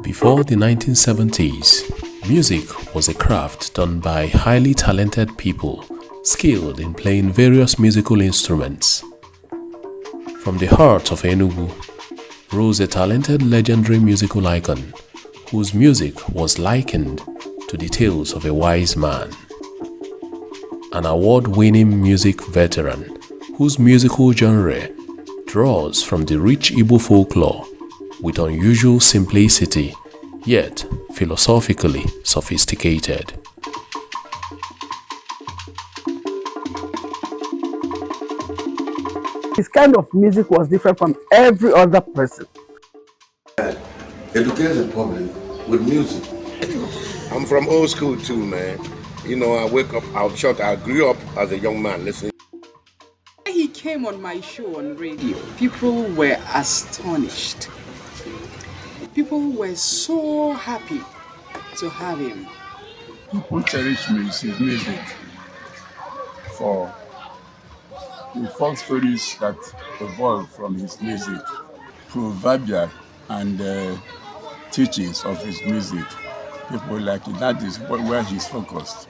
Before the 1970s, music was a craft done by highly talented people skilled in playing various musical instruments. From the heart of Enugu rose a talented legendary musical icon whose music was likened to the tales of a wise man. An award-winning music veteran whose musical genre draws from the rich Igbo folklore with unusual simplicity, yet philosophically sophisticated. His kind of music was different from every other person. Educate the public with music. I'm from old school too, man. You know, I wake up, I grew up as a young man listening. When he came on my show on radio, people were astonished. People were so happy to have him. People cherish his music for the folk stories that evolved from his music, proverbial and teachings of his music. People like it. That is where he's focused.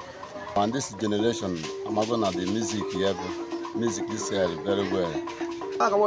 And this generation, I'm going to the music here. Music this year very well. I'm a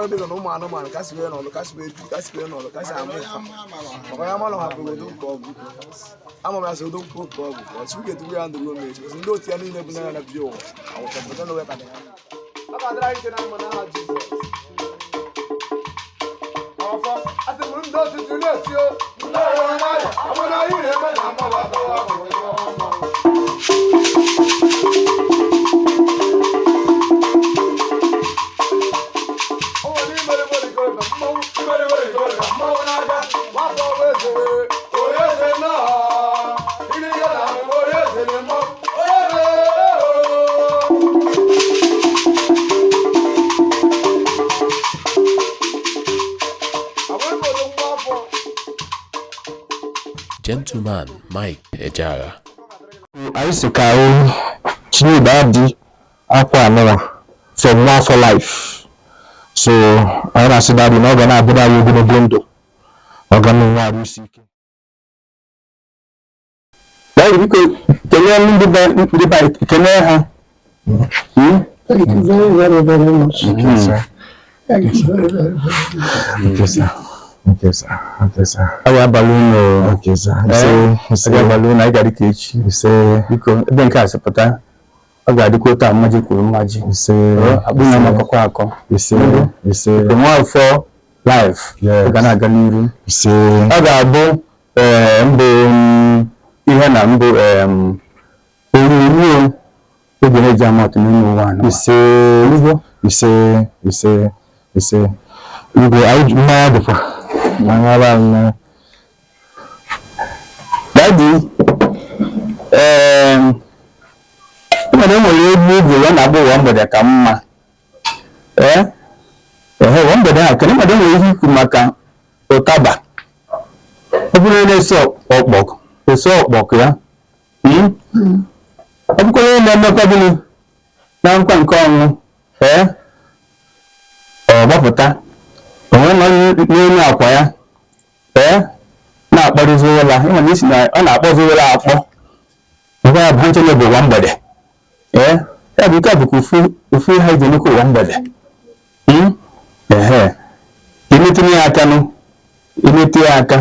Gentleman Mike EJEAHA. I used to carry Chief Mike EJEAHA from Highlife. So I want to say that you're not gonna be that you're gonna go. Organize music. Thank you very much. Okay, sir. Thank you very much. Okay, sir. Okay, sir. Okay, sir. I have balloon. Okay, sir. I have balloon. I got the cage. You say, because then can't support that. I got the quota magic. You say, you say, the more for life. Yeah. Gonna gallery. You say, I got bo. Even ambo. You say, you go out mad for Daddy. Madam will leave you one about one, but I come. One, but I can madam will Kumaka or Taba. Open so or book. The so book, yeah. I'm calling them not probably. Now I'm come, or Bapata. When you know where, not but is all like him, this night, and I was all out. We have hunted over one body. Every couple if we had the look of one body. Imitiniaka, Imitiaka,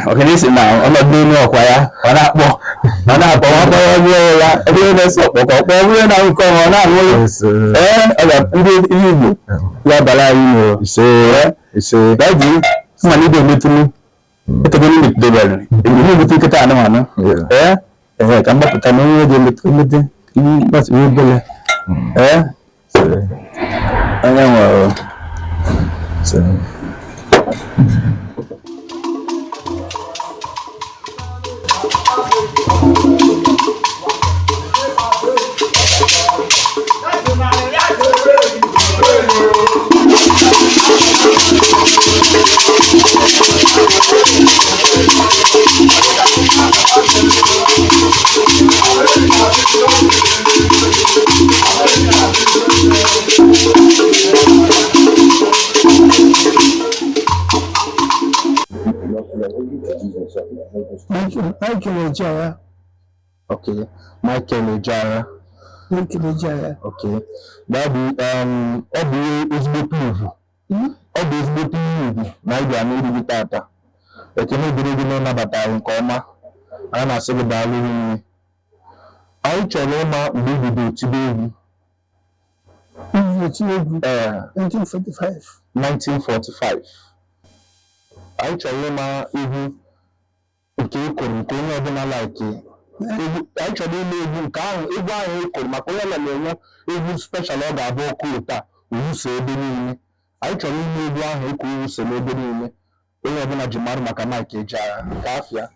okay, listen now. I'm not doing no choir. I'm not everyone up. We're now come on now. You say, Daddy, money don't need to me. It's a minute, they will. You need to think it out, come back to Tamil, that's really, I know. So. Thank you. Michael EJEAHA. Okay, Michael EJEAHA. Michael EJEAHA. Okay, that be ezigbo pivu. Ọ bụ ezigbo pivu na ị bịa n'iri gị tata. Ekene dịrị gị n'ịnabata anyị nke ọma. Anyị na-asị gị daalụ nri. Anyị chọrọ ịma mgbe ibido tibe egwu. 1945. 1945. Anyị chọrọ ịma egwu nke ịkụrụ nke onye ọbụla like. Anyị chọrọ ime egwu nke ahụ egwu ahụ ịkụrụ maka onye na-enwe egwu special ọ ga-abụ ọkụ taa owuso ebe niile. Anyị chọrọ ime egwu ahụ ịkụrụ owuso n'ebe niile. Onye ọbụla ji marụ maka Mike EJEAHA nke afịa.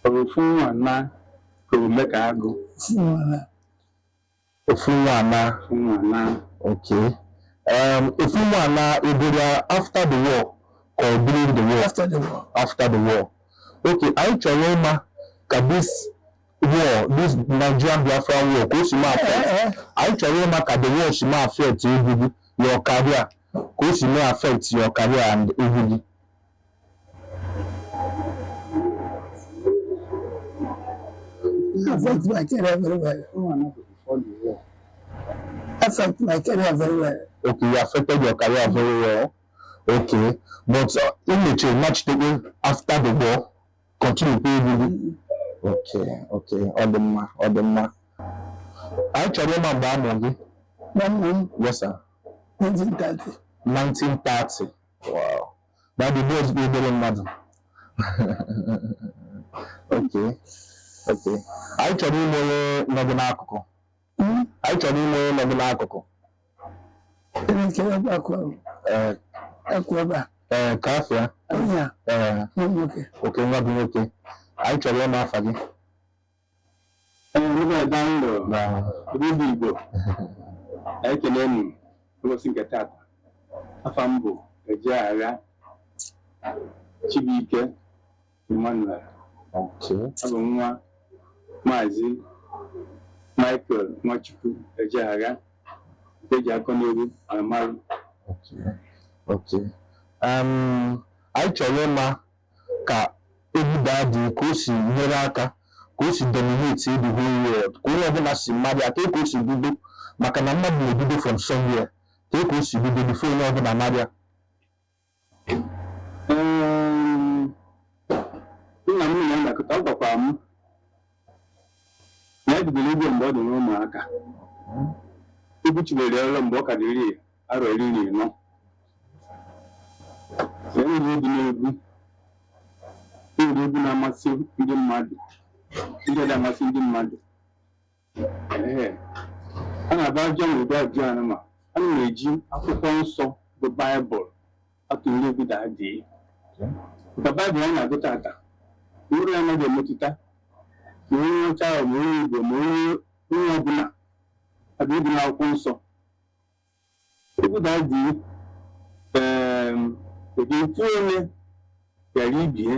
Ofu nwana kome ka agụ. Ofu nwana. Okay. Ofu nwana ebere after the war or during the war? After the war. After the war. Okay, anyị chọrọ ịma ka this war, this Nigerian Biafran war, ka o si ma affect. Anyị chọrọ ịma ka the war si ma affect egwu gị, your career, ka o si ma affect your career and egwu gị. Affect my career very well. Affect my career very well. Okay, you affected your career very well. Okay, but in the match after the war, continue playing. Okay, Odema. I try to remember movie. Yes, sir. 1930. 1930. Wow. That the boys be very mad. Okay. I try to remember Naganako. I try to remember Naganako. Kafia. Yeah. Okay. Okay. I try to remember. Igbo. Ekele m ụbọchị nke tata. Afa m bụ EJEAHA Chibuike Emmanuel. Abụ nwa Maazị Michael Nwachukwu EJEAHA nke ji akọ n'egwu amarụ. Okay. Anyị chọrọ ịma ka egwu dị ka o si nyere aka ka o si dominate the whole world, ka onye ọbụla si mmadụ aka ka o si bido maka na mmadụ na-ebido from somewhere ka o si bido before onye ọbụla mmadụ. Nna m na-akụta ọ gwakwara m na ebidoro igwe mgbe ọ dị n'ụmụaka. Egwu chibere ọrụ mgbe ọ ka dị arọ 14. Enwere egwu na-egwu na-amasị ndị mmadụ. Ndị na-amasị ndị mmadụ. A na-aba ajọ n'ụdị ajọ anụma. A na-eji akwụkwọ nsọ bụ Baịbụl atụrụ egwu dị. Ka Baịbụl anyị na-agụ tata, uru ya anaghị emetụta ma onye ọcha ahụ ma onye Igbo ma onye ọbụla adị egwu n'akwụkwọ nsọ. Egwu dị otu onye bịara ibie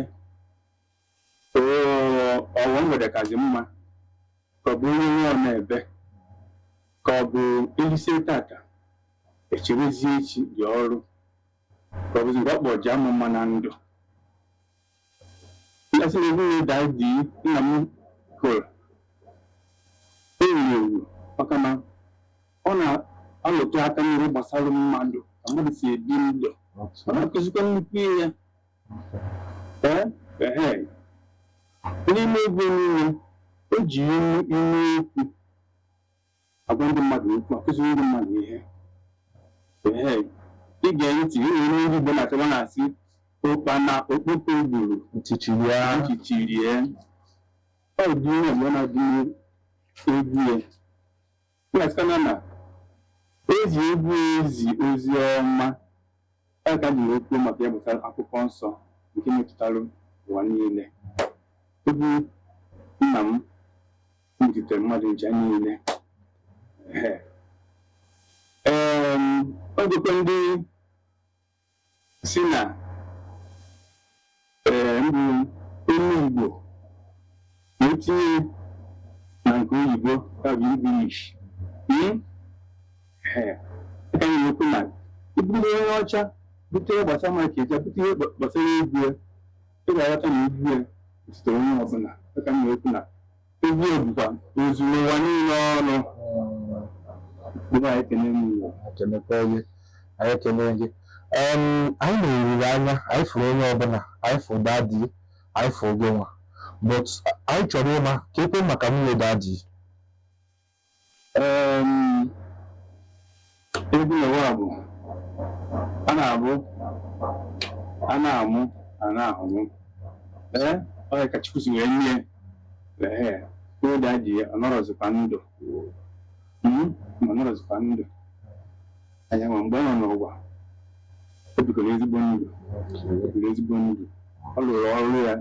ọghọm nwere kazi mma ka ọ bụ onye nwe ọ na-ebe ka ọ bụ elise tata echewezi echi dị ọrụ ka ọ bụzi mgbe ọ kpọji amụ mma na ndụ. Asị na egwu dị nna m hụrụ ewu maka na ọ na-alụtụ aka n'ihe gbasara mmadụ ka mmadụ si ebi ndụ. Ọ na-akụzikwa nnukwu ihe. N'ime egwu niile o ji ilu okwu agwa ndị mmadụ okwu akụziri ndị mmadụ ihe. Ige ntị nwere ndị Igbo na-achọba na-asị ụkpana okpoko gburu nchichiri ya. Ọ dị ihe mgbe ọ na-adị egwu ya. Na-asịkana na ezi egwu ezi ozi ọma a ka dị okwu maka ya gbasara akwụkwọ nsọ nke metụtara ụwa niile. Egwu nna m metụtara mmadụ ncha niile. Ọ dịkwa ndị si na mbụ olu Igbo na-etinye na nke oyibo ya bụ English. Aka anyị ekwu na iburu onye ọcha butere gbasara Mike Ejeagha butere gbasara egwu ya ị ga-aghọta na egwu ya zutere onye ọbụla. Aka m ekwu na egwu bụkwa ozuru ụwa niile ọnụ. Anyị ekele gị. Anyị ekele gị. Anyị na-eriri anya anyị fụrụ onye ọbụla anyị fụrụ Daddy anyị fụrụ gị nwa but anyị chọrọ ịma ka ekwe maka nwunye Daddy. Egwu ụwa bụ a na-abụ a na-amụ a na-ahụmụ ọ ka Chukwu si wee nye nwunye Daddy ya ọ nọrọzikwa ndụ ma nọrọzikwa ndụ anya ma mgbe ọ nọ n'ụwa o bikọrọ ezigbo ndụ ọ lụrụ ọrụ ya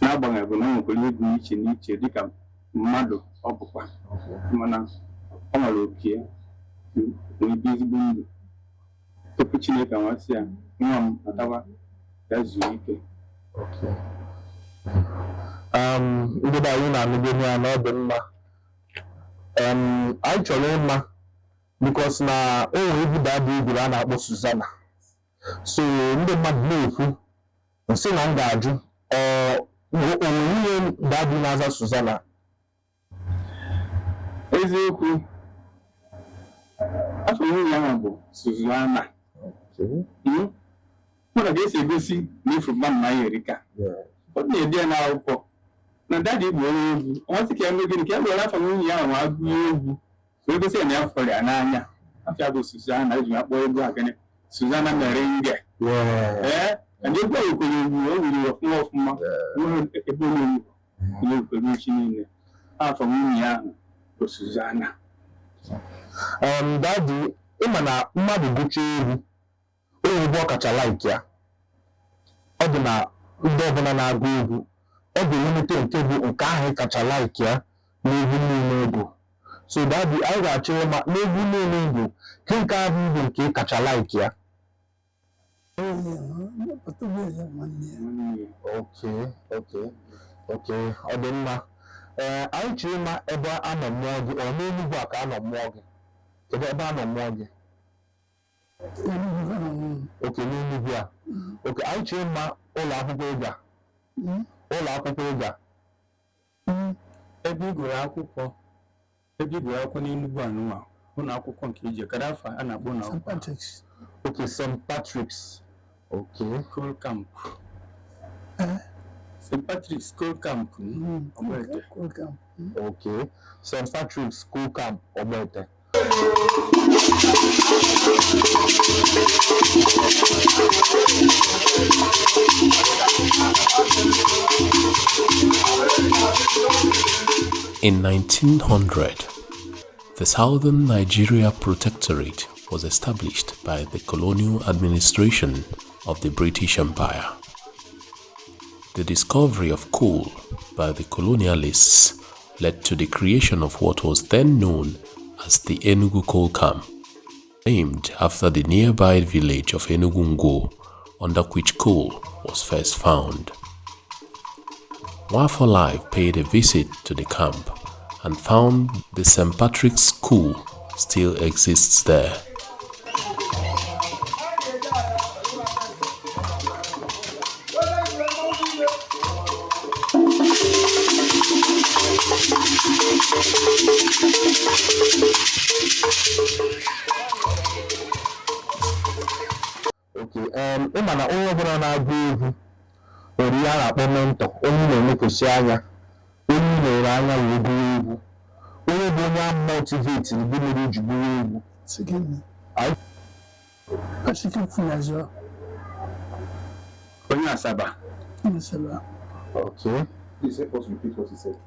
n'agbanyeghị na o nwekwara egwu iche n'iche dịka mmadụ ọ bụkwa mana ọ nwere oke ebe ezigbo ndụ tupu Chineke nwasị ya nwa m natawa ya zuo ike. Ndị be anyị na-anụgo ya na ọ dị mma. Anyị chọrọ ịma because na o nwere egwu Daddy egwuru a na-akpọ Susanna. So ndị mmadụ na-ekwu nsị na m ga-ajụ onwere ihe Daddy na-aza Susanna. Eziokwu afọ nwunye ahụ bụ Susanna. Mụna ga-esi egosi na efu mmadụ na ya erika ọ na-ede ya n'akwụkwọ na Daddy bụ onye egwu ọ nwasị ka ya mee gịnị ka ya were afọ nwunye ahụ ma gụọ egwu wee gosi ya na ya fọrọ ya n'anya. Afọ bụ Susanna eji akpọ egwu a gịnị Susanna mere nge ndị egwu ahụ kwere egwu o wiri ọfụma ebe onye kwere uchi niile afọ nwunye ahụ bụ Susanna. Daddy ịma na mmadụ gụchaa egwu onye egwu ọ kacha like ya ọ dị na ndị ọbụla na-agụ egwu ọ bụ elimite nke bụ nke ahụ kacha like ya n'egwu niile egwu. So Daddy anyị ga-achọ ịma n'egwu niile egwu nke ahụ bụ nke kacha like ya. Okay ọ dị mma. Anyị chọrọ ịma ebe a nọ mmụọ gị ọ n'Enugu a ka a nọ mmụọ gị kedu ebe a nọ mmụọ gị? N'Enugu a. Anyị chọrọ ịma ụlọ akwụkwọ ịga ebe ị gụrụ akwụkwọ n'Enugu anụnwa ụlọ akwụkwọ nke ije kada afọ a na-akpọ na St. Patrick's School Camp. St. Patrick's School Camp. St. Patrick's School Camp Ogbete. In 1900, the Southern Nigeria Protectorate was established by the colonial administration of the British Empire. The discovery of coal by the colonialists led to the creation of what was then known as the Enugu Coal Camp, named after the nearby village of Enugu, under which coal was first found. Highlife paid a visit to the camp and found the St. Patrick's School still exists there. Ịma na onye ọbụla na-agụ egwu nwere ihe a na-akpọ mentọ, onye na-elekwasị anya, onye na-ere anya wee gụọ egwu, onye bụ onye a motivate bụ mere iji gụọ egwu. Onye Asaba. Please help us repeat what he said.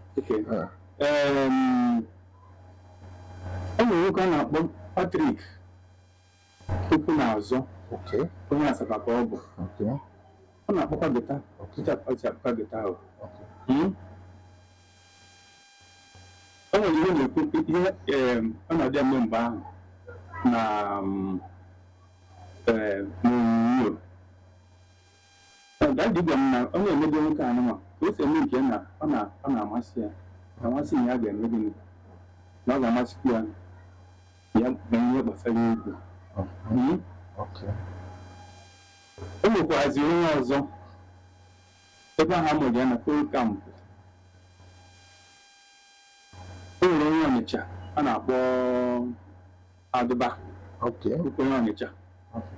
Onye nwoke a na-akpọ Patrick tupu n'azụ. Onye Asaba ka ọ bụ. Ọ na-akpọkwa gịta. Akpọkwa gịta ahụ. Ọ nwere ihe na-ekwu ihe ọ na-abịa mme mgbe ahụ na n'onyonyo. Daddy gwa m na ọ na-emego nwoke anụma ka o si eme nke na ọ na-amasị ya amasị ya ga-eme gịnị na ọ ga-amasịkwa ya ya mee ihe gbasara egwu. O nwekwazi onye ọzọ ebe ahụ amụrụ ya na kampụ. O nwere onye Ọnịcha a na-akpọ Adụba. Onye Ọnịcha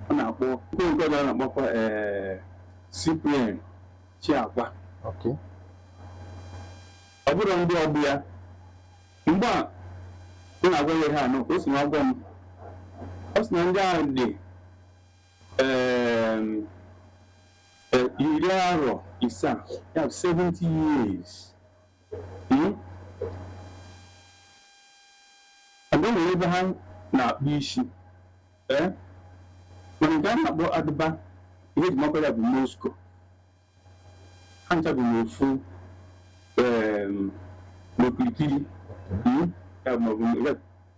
a na-akpọ nke ọzọ a na-akpọkwa Cyprian Chiakwa. Ọ bụrụ ndị ọgbụ ya mgbe a m na-agwa ya ha anọ ka o si na ọgwọ m, ọ sị na ndị ahụ dị 70 ya 70 years. Aga nwere ebe ha na-akpụ isi mana nke a na-akpọ Adụba ihe ejimakwa ya bụ Moscow. Ha ncha bụ n'ofu n'okirikiri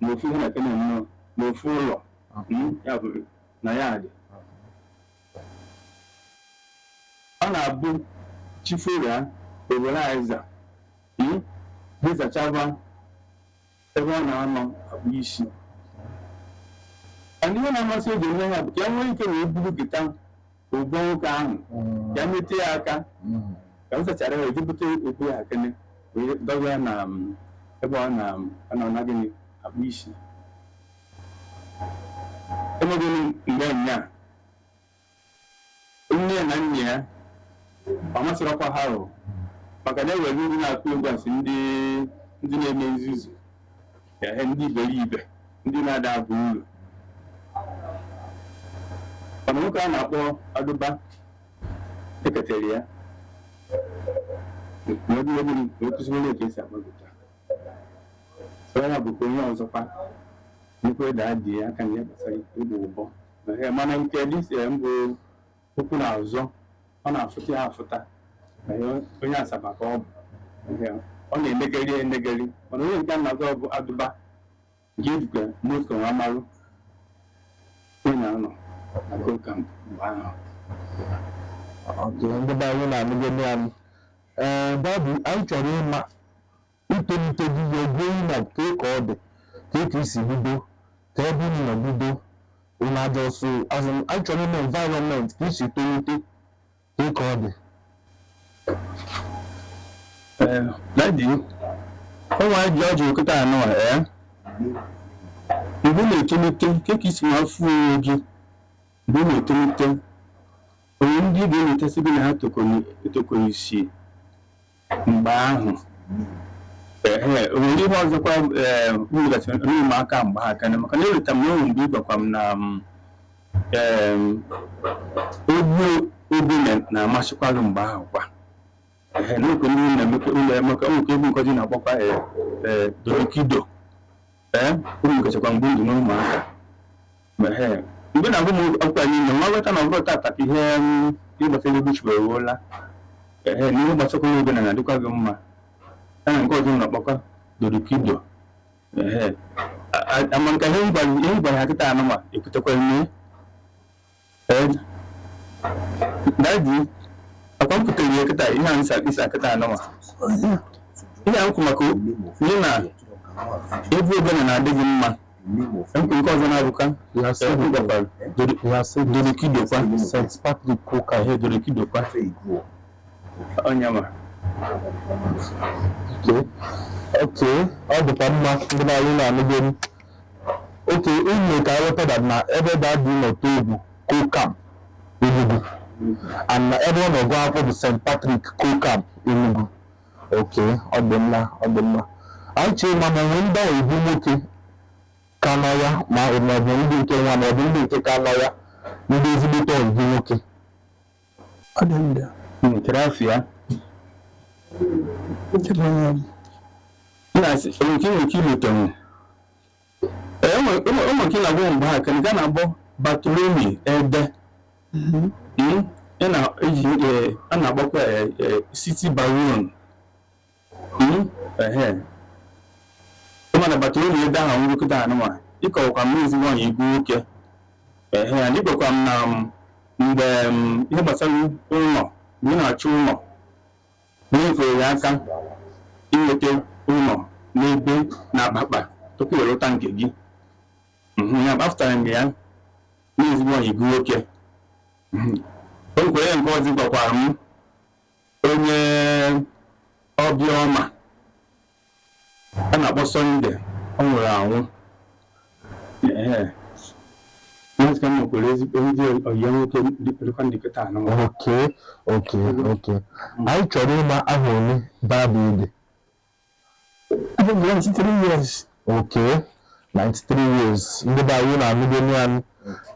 n'ofu ihe na kene nnọọ n'ofu ụlọ ya bụ na ya dị. Ọ na-abụ chifora oberaiza dịzachaba ebe ọ na-anọ akpụ isi. Ndị ihe na-amasị oge eme ya bụ ka ya nwee ike wee buru gịta ụbọ nwoke ahụ ya mete ya aka ka m sachara ya ejupụta okwu ya akene wee dọga ya na ebe ọ na-anọ na gịnị akpụ isi. Emegịnị mgbe nnyaa nne na nne ya ọ masịrịkwa ha maka na ewere ndị na-akụ egwu asị ndị na-eme nzuzu ndị iberibe ndị na-ada abụ uru. Mana nwoke a na-akpọ Adụba eketere ya okụziwere ka esi agbagota. Ya bụkwa onye ọzọkwa nkwe daa dị ya aka ihe gbasara igbo ụbọ. Mana nke dị mbụ okwu na azọ ọ na-afụta ya afụta onye Asaba ka ọ bụ ọ na-emegari emegari. Mana onye nke a na-azọ bụ Adụba nke ejikwa Moscow nwa marụ onye na-anọ na kampụ mgbe ahụ. Ndị be anyị na-anụgo anyị babu anyị chọrọ ịma itolite gị ya egwu oyi na ka ọ dị ka isi bido ka ebe unu nọ bido unu aja ọsọ anyị chọrọ ime environment ka isi tolite ka ọ dị. Dadi onwe anyị ji ọjị okụta anọ mgbe na-etolite ka isi nwa afọ gị mgbe na-etolite onye ndị ga-enwetasi gị na ha etokọrọ isi mgbe ahụ. Onwere ihe ọzọkwa mmegasịrị ụmụaka mgbe ha kana maka na eweta m n'onwe mgbe ịgwakwa m na egwu na-amasịkwalụ mgbe ahụ kwa n'okwe ndị na-emepe ụlọ ya maka ụmụka egwu nkọji na-akpọkwa dorikido ụmụkachakwa mgbe ndụ n'ụmụaka. Mgbe na-agụ m akwụkwọ anyị nwe nwa weta na ọbụrụ tata ka ihe gbasara egwu chibere ruola n'ihe gbasakwa oge na-adịkwa gị mma. A na nke ọzọ na-akpọkwa dorikido ama nke ihe ịgbara ha kịta anụma ekwutekwa ime. Dadi akwa m pụtara ihe kịta ihe a isa kịta anụma ihe a nkwu maka ihe na egwu ogene na-adịghị mma. Nke ọzọ na-abụka dorikido kwa St. Patrick Koka ihe dorikido kwa onyama. Ọ dịkwa mma ndị be anyị na-anụgo m. Unu ka ewetara na ebe dadi nọta egwu Kokam Enugu and ebe ọ nọgụ akwụkwọ bụ St. Patrick Kokam Enugu. Ọ dị mma anyị chere ma na onwe ndị egwu nwoke ka nọ ya ma ọ bụ ndị nke nwa ma ọ bụ ndị nke ka nọ ya ndị ezigbote egwu nwoke. Ọ dị ndị chere afọ ya nke ilotenwu ụmụ nke na-agwụ mgbe ha ka nke na-agbọ Batolomi Ede a na-agbakwa City Baron mana Batolomi Ede ahụ nwụrụkọta anụma ịkọwakwa m ezigbo onye igwu nwoke. Adịgbakwa m na mgbe ihe gbasara ụlọ mgbe ị na-achọ ụlọ nyefere ya aka inweta ụlọ n'ebe na-akpakpa tupu ịrụta nke gị ya after m ya n'ezigbo igwu nwoke o nwekwara nke ọzọ gwakwara m onye ọbịa ọma a na-akpọ Sunday ọ nwụrụ anwụ Okay. Anyị chọrọ ịma aha onye Babu dị. 93 years. Okay, 93 years. Ndị be anyị na-anụgonu anyị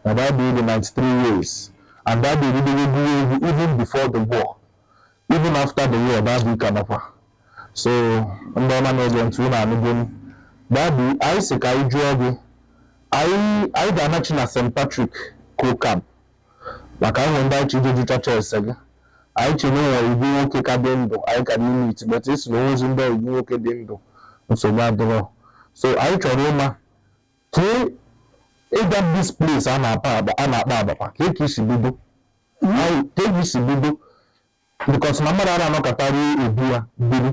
na Babu dị 93 years. And Babu did egwu even before the war. Even after the war, Babu ka nọkwa. So, ndị ọma na-ege ntị na-anụgonu. Babu, anyị sị ka anyị jụọ gị. Anyị ga-anachi na St. Patrick Camp. Maka ahụ ndị anyị chi ije jụcha ese gị. Anyị chere nwere igwu nwoke ka dị ndụ, anyị ka n'ime iti, but isi na onwezi ndị igwu nwoke dị ndụ, nsogbu adịrọ. So anyị chọrọ ịma ka ịga this place a na-akpa abapa, ka isi bido. Ka isi bido, because na mmadụ ara anọkọtara ebu ya biri,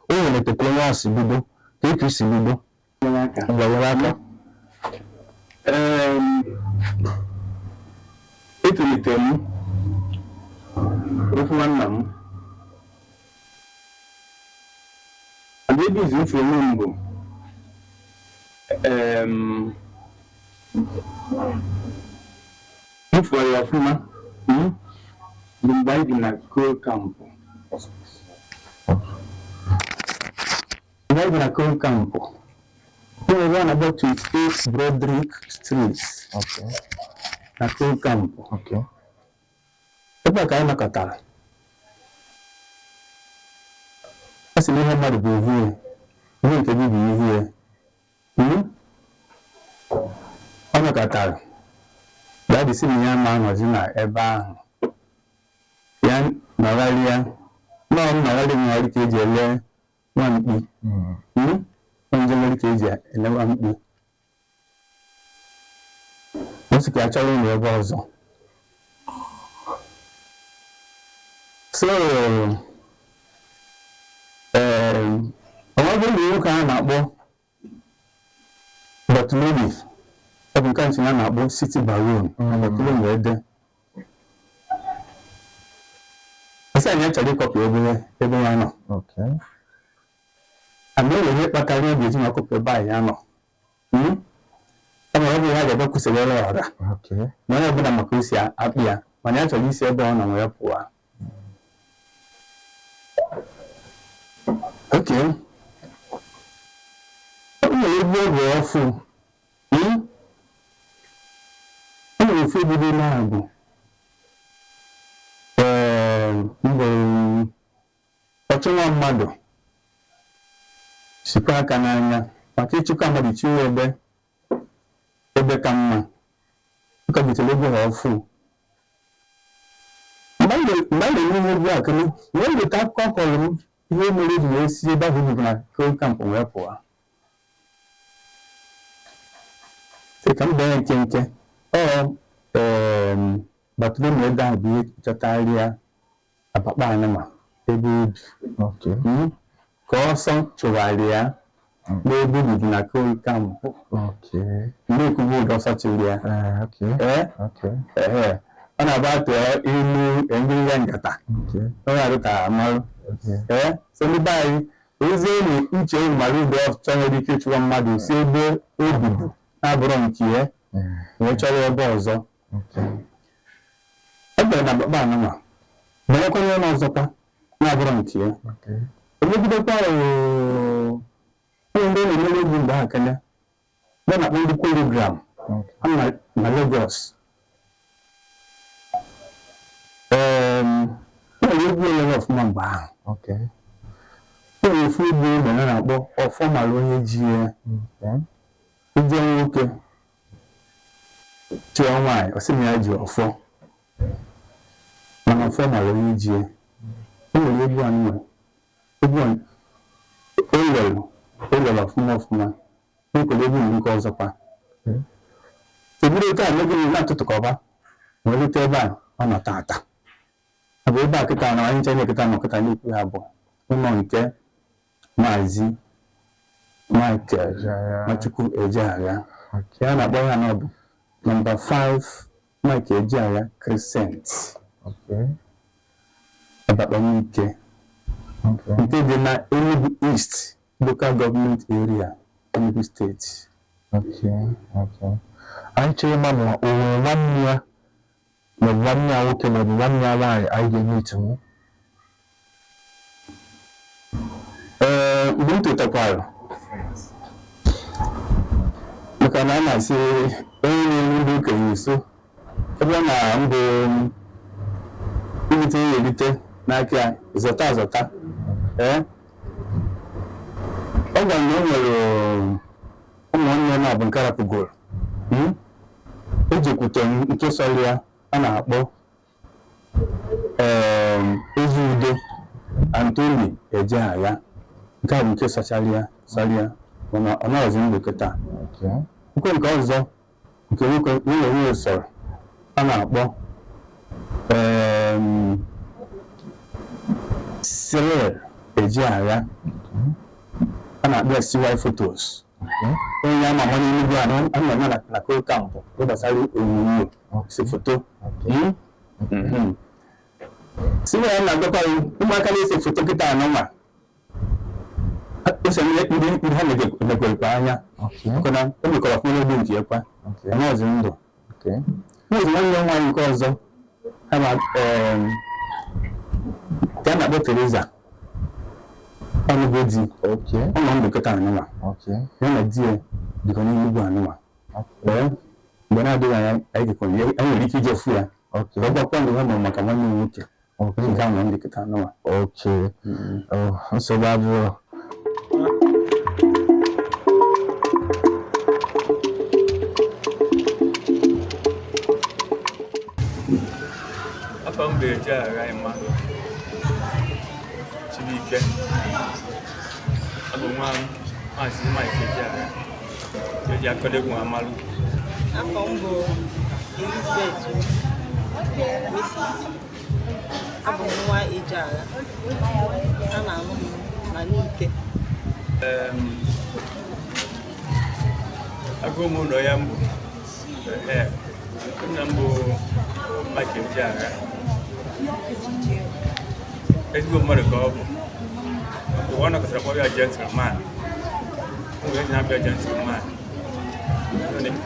o nwere tekwa onye asị bido, ka isi bido. Ngwanyere aka. Etolitere m ofu nwanna m ebe izu mfe onwe m bụ mfụrụ ya ọfụma bụ mgbe anyị bi na Coal Camp. Mgbe anyị bi na Coal Camp nwere one about 28 Broderick Street na Coal Camp. Ebe a ka anyị nakọtara. A sị na ihe mmadụ bụ ihu ya, ihe nke gị bụ ihu ya. Ọ nakọtara. Daddy sị na ya ma anọzi na ebe ahụ. Ya nọgharịa. Nọgharị nwere ka eji ele nwamkpi. Onye nwere ka eji ele nwamkpi. O sị ka ya chọrọ ịnọ ebe ọzọ. So, ọnwagụ ndị nwoke a na-akpọ Botolobi, ọ bụ nke nchi a na-akpọ City Baron, na Botolobi wee de. Asa anyị achọrọ ịkọpụ ebe ya nọ. Ama enwere ihe kpatara oge eji na-akọpụ ebe anyị ya nọ. Ọ bụ ebe ha ga-ebe kwụsịrị ọra. Na onye ọbụla maka o si akpị ya, mana ya chọrọ isi ebe ọ nọ wee pụọ. Okay. Ọ nwere ebe ọ bụ ọfụ. Ọ nwere ofe obodo na-abụ. Mgbe ọchụ nwa mmadụ sikwa aka n'anya maka ịchịkwa mmadụ chiwe ebe ka mma. Ọ ka butere ebe ha ọfụ. Mgbe anyị na-enwe ebe a kene, wee weta akụkọ kọrọ m ihe mere ji wee si ebe ahụ bụ na Coal Camp wee pụọ. Ka m bịa nkenke, Botolobi ebe ahụ bụ ihe chọtarịa akpakpa anyị ma ebe obi. Ka ọsọ chụgharịa n'ebe obi dị na Coal Camp. Mgbe ekwubu ụdọ ọsọ chụrụ ya. Ọ na-aba atụ ilu engiri ya nkata. Ọ na-arụta amarụ. So ndị be anyị, ozi enyi uche mmadụ ụdọ ọchọ nwere ike ịchụwa mmadụ si ebe obibu na-abụrụ nke ya, wee chọrọ ebe ọzọ. Ọ bịara na akpakpa anụma, bụrụkwa onye n'ọzọkwa na-abụrụ nke ya. Emegidekwa onye ndị na-emere egwu mgbe ha kene, ya na-akpọ ndị Choreogram na Lagos. Nwere egwu olere ọfụma mgbe ahụ. Nwere ofu egwu ebe a na-akpọ ọfọ mara onye ji ya. Ndị nwoke chụọ nwaanyị, ọ sị na ya ji ọfọ. Mana ọfọ mara onye ji ya. O nwere egwu a nwere. Egwu a olere ọfụma. Nwekwara egwu nke ọzọkwa. Ebido otu a megide na-atụtụkọba, wee rute ebe a ọ nọ tata. Ọ bụ ebe a kịta na anyị nche kịta nọ kịta n'ikwu ya bụ ụlọ nke Maazị Mike EJEAHA. Ya na-akpọ ya n'ọbụ number 5 Mike EJEAHA Crescent. Abakaliki. Nke dị na Enugu East Local Government Area, Enugu State. Anyị chọrọ ịma ma o nwere nwanne ya ma ọ bụ nwanne ya nwoke ma ọ bụ nwanne ya nwaanyị anyị ga-eme itinwu. Mgbe m tetakwara maka na a na-asị onye na-eru ndị okenye nso ebe na mbụ irite ya erite n'aka ya zọta azọta. Ọ gwara na o nwere ụmụnne na-abụ nke rapụgoro ejekwute nke sọrọ ya a na-akpọ Ezude Anthony EJEAHA. Nke a bụ nke sachara ya mana ọ na-ọzi ndụ kịta. Nke ọzọ nke nwere sọrọ a na-akpọ Cyril EJEAHA. A na-akpọ CY Photos. Onye ama ama n'Enugu a na-eme na Coal Camp gbasara onyonyo si foto. Cyril na-agakwa ụmụaka na-ese foto kịta anọma. Ese ndị ha mekwere anya. Kana o mekwara kwụrụ ebe nke ekwa. N'ọzi ndụ. N'ọzi nwanne nwaanyị nke ọzọ ha na ya na-akpọ Teresa. Ọnụgo di. Ọ nọ ndụ kịta anụma. Ya na di ya dịkwa n'Enugu anụma. Mgbe na-adịghị anya anyị nwere ike ijefu ya. Ọ gwakwa ndụ ha nọ maka nwanne nwoke. Nke a nọ ndị kịta anụma. Nsogbu abụọ. Afọ mgbe EJEAHA ịma Chibuike. Ọ bụ nwa Maazị Mike EJEAHA eji akọdegwu amalụ. Afọ m bụ Elizabeth Mrs. Abụ m nwa EJEAHA. A na-anụ m na n'ike. Agụụ m ụlọ ya mbụ nna m bụ Mike EJEAHA. Ezigbo mmadụ ka ọ bụ. Ọ nọkọtara kpọrọ ya gentleman. Mgbe eji na-abịa gentleman.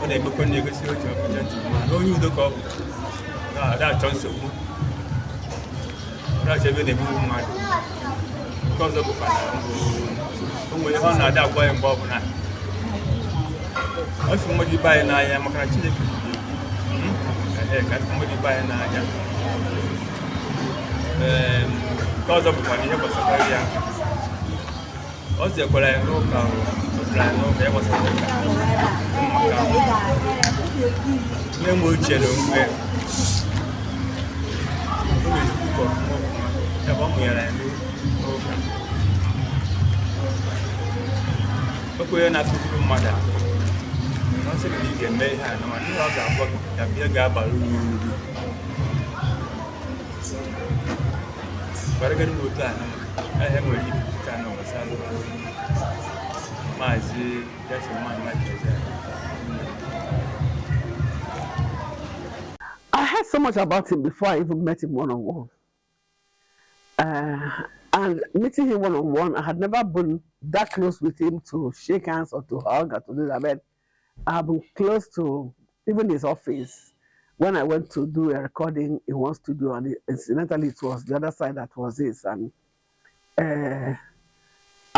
Ọ na-emekwa na-egosi otu ọ bụ gentleman. Onye udo ka ọ bụ. Ọ na-achọ nsogbu. Ọ na-achọ ebe na-egbu mmadụ. Nke ọzọ bụkwa na o nwere ihe ọ na-ada agwa ya mgbe ọ bụla. Ọ sị mmadụ ibe anyị n'anya maka na Chineke ka mmadụ ibe anyị n'anya. Nke ọzọ bụkwa na ihe gbasara ya. Ọ sịkwara ya n'ụka ya gbasara ụka. Nne m ochie na onwe o mezikwa ebe ọ mụnyere ya n'ụka. O kwenye na-asụsụ mmadụ ahụ. Ọ sịrị na ị ga-eme ihe a n'ọnwa ihe ọ ga-agwa gị ka ihe ga-abara uru. Gbaragara n'otu a ihe nwere ike ka na gbasara Maazị Mike EJEAHA. I heard so much about him before I even met him one-on-one. And meeting him one-on-one, I had never been that close with him to shake hands or to hug or to do that. But I've been close to even his office. When I went to do a recording in one studio, and incidentally it was the other side that was his, and I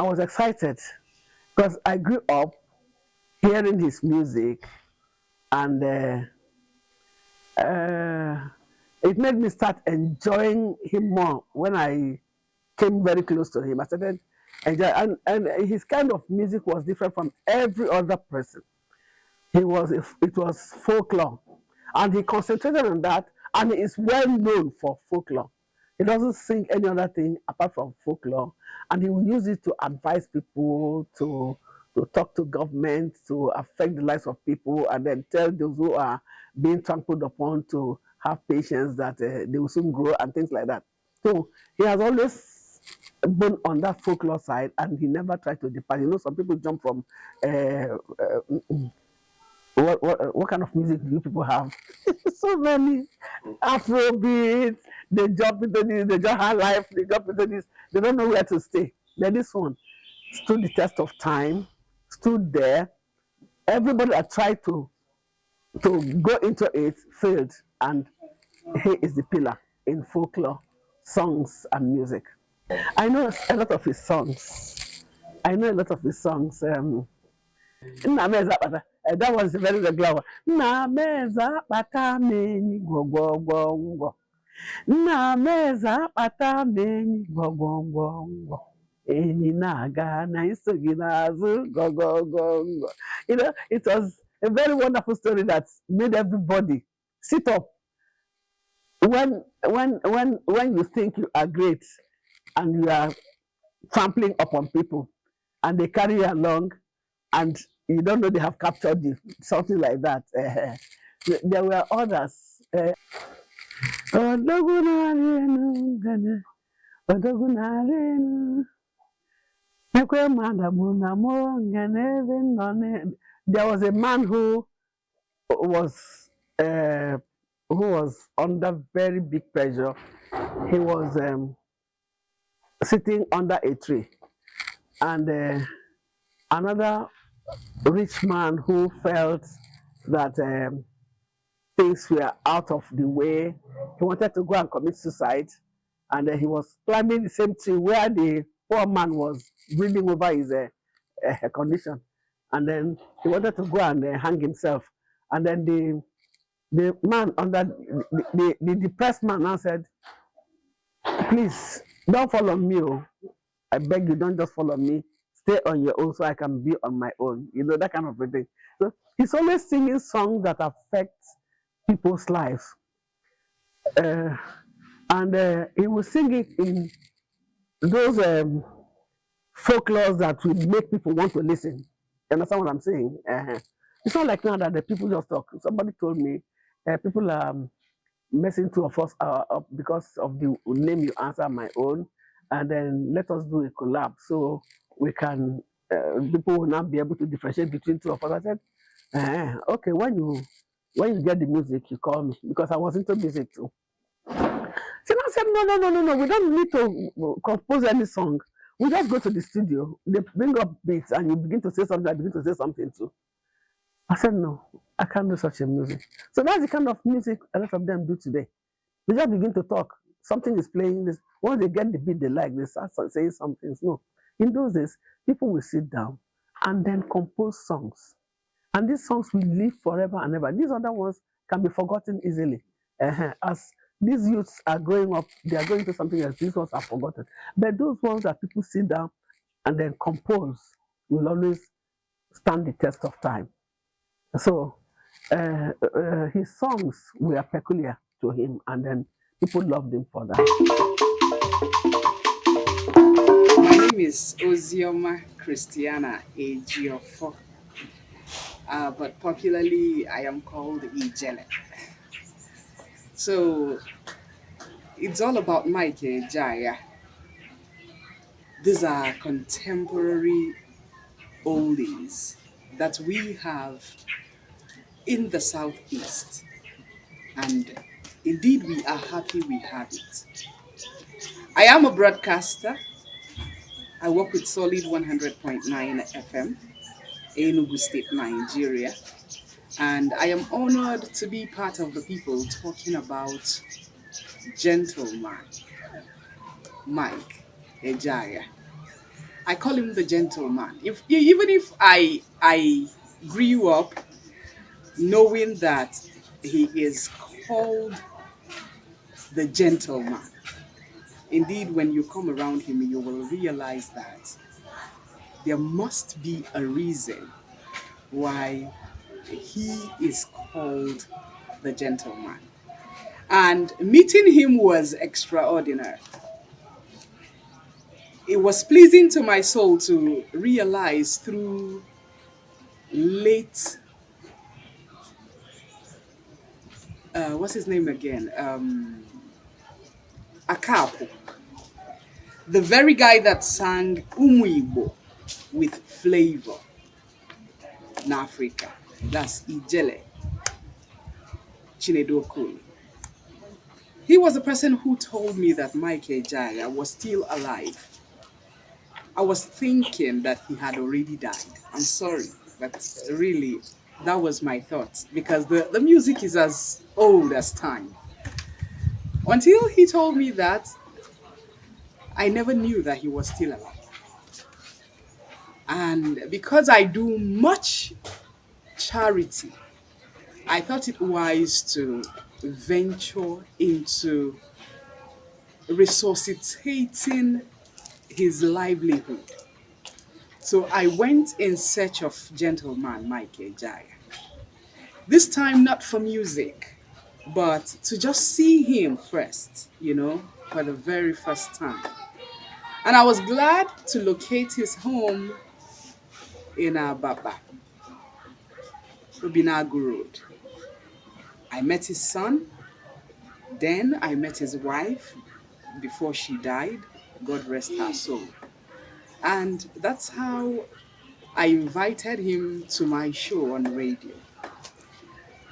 was excited because I grew up hearing his music, and it made me start enjoying him more. When I came very close to him, I started enjoying, and his kind of music was different from every other person. It was folklore, and he concentrated on that, and he is well known for folklore. He doesn't sing any other thing apart from folklore, and he will use it to advise people, to talk to government, to affect the lives of people, and then tell those who are being trampled upon to have patience, that they will soon grow and things like that. So he has always born on that folklore side, and he never tried to depart. You know, some people jump from what kind of music do you people have? So many Afrobeats. They jump into this. They jump high life. They jump into this. They don't know where to stay. Then this one stood the test of time. Stood there. Everybody that tried to go into it failed, and he is the pillar in folklore songs and music. I know a lot of his songs. I know a lot of his songs. That was a very regular one. Nnameza kpata m enyi gwọgwọgwọngwọ. Nnameza kpata m enyi gwọgwọgwọngwọ. Enyi na-aga na isoghị n'azụ gwọgwọgwọngwọ. You know, it was a very wonderful story that made everybody sit up when you think you are great and you are trampling upon people and they carry you along and you don't know they have captured you, something like that. There were others. There was a man was uh, who was under very big pressure. He was sitting under a tree, and another rich man who felt that things were out of the way. He wanted to go and commit suicide, and he was climbing the same tree where the poor man was breathing over his condition. And then he wanted to go and hang himself. And then the man under the depressed man now said, "Please don't follow me. Oh. I beg you, don't just follow me. Stay on your own so I can be on my own." You know, that kind of a thing. So he's always singing songs that affect people's lives. And he will sing it in those folklores that will make people want to listen. You understand what I'm saying? It's not like now that the people just talk. Somebody told me people are messing two of us up because of the name you answer my own, and then let us do a collab so we can people will not be able to differentiate between two of us. I said, okay, when you get the music, you call me, because I was into music too. So I said, no, we don't need to compose any song. We just go to the studio, they bring up beats, and you begin to say something, I begin to say something too. I said, no, I can't do such a music. So that's the kind of music a lot of them do today. They just begin to talk. Something is playing this. Once they get the beat they like, they start saying some things. No. In those days, people will sit down and then compose songs. And these songs will live forever and ever. These other ones can be forgotten easily. As these youths are growing up, they are going to something else. These ones are forgotten. But those ones that people sit down and then compose will always stand the test of time. So his songs were peculiar to him, and then people loved him for that. My name is Ozioma Christiana EJEAHA, but popularly I am called EJEAHA. So it's all about Mike EJEAHA. These are contemporary oldies that we have in the Southeast, and indeed we are happy we have it. I am a broadcaster. I work with Solid 100.9 FM, Enugu State, Nigeria, and I am honored to be part of the people talking about gentleman Mike EJEAHA. I call him the gentleman. Even if I grew up knowing that he is called the gentleman, indeed, when you come around him, you will realize that there must be a reason why he is called the gentleman. And meeting him was extraordinary. It was pleasing to my soul to realize through late, what's his name again? Akapo. The very guy that sang Igbo with flavor in Africa. That's Ijele Chinedu. He was the person who told me that Mike EJEAHA was still alive. I was thinking that he had already died. I'm sorry, but really, that was my thought because the music is as old as time. Until he told me that, I never knew that he was still alive. And because I do much charity, I thought it wise to venture into resuscitating his livelihood. So I went in search of gentleman Mike EJEAHA. This time not for music, but to just see him first, for the very first time. And I was glad to locate his home in Ababa, Rubinagu Road. I met his son, then I met his wife before she died, God rest her soul. And that's how I invited him to my show on radio.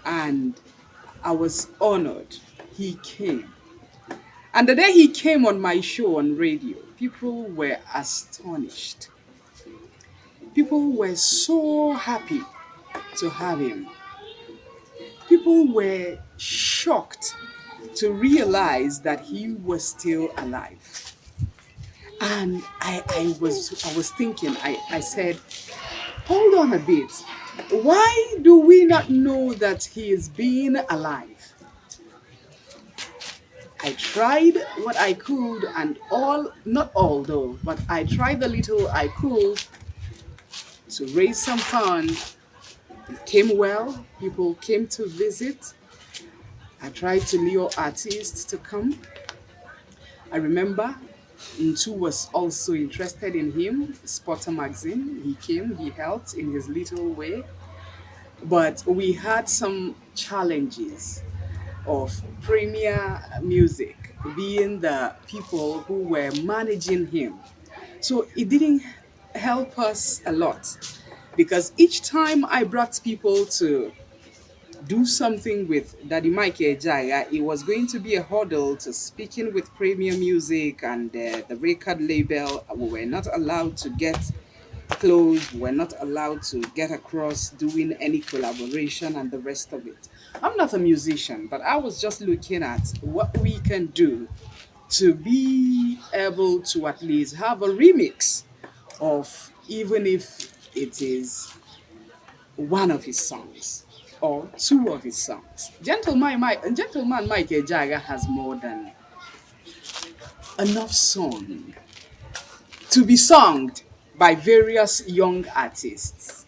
And I was honored he came. And the day he came on my show on radio, people were astonished. People were so happy to have him. People were shocked to realize that he was still alive. And I was thinking, I said, hold on a bit. Why do we not know that he is being alive? I tried what I could and not all though, but I tried the little I could to raise some funds. It came well. People came to visit. I tried to lure artists to come. I remember Ntu was also interested in him, Spotter Magazine. He came, he helped in his little way. But we had some challenges of Premier Music being the people who were managing him. So it didn't help us a lot because each time I brought people to do something with Daddy Mike EJEAHA, it was going to be a hurdle to speaking with Premier Music and the record label. We were not allowed to get close, we were not allowed to get across doing any collaboration and the rest of it. I'm not a musician, but I was just looking at what we can do to be able to at least have a remix of, even if it is one of his songs or two of his songs. Gentleman Mike EJEAHA has more than enough song to be sung by various young artists.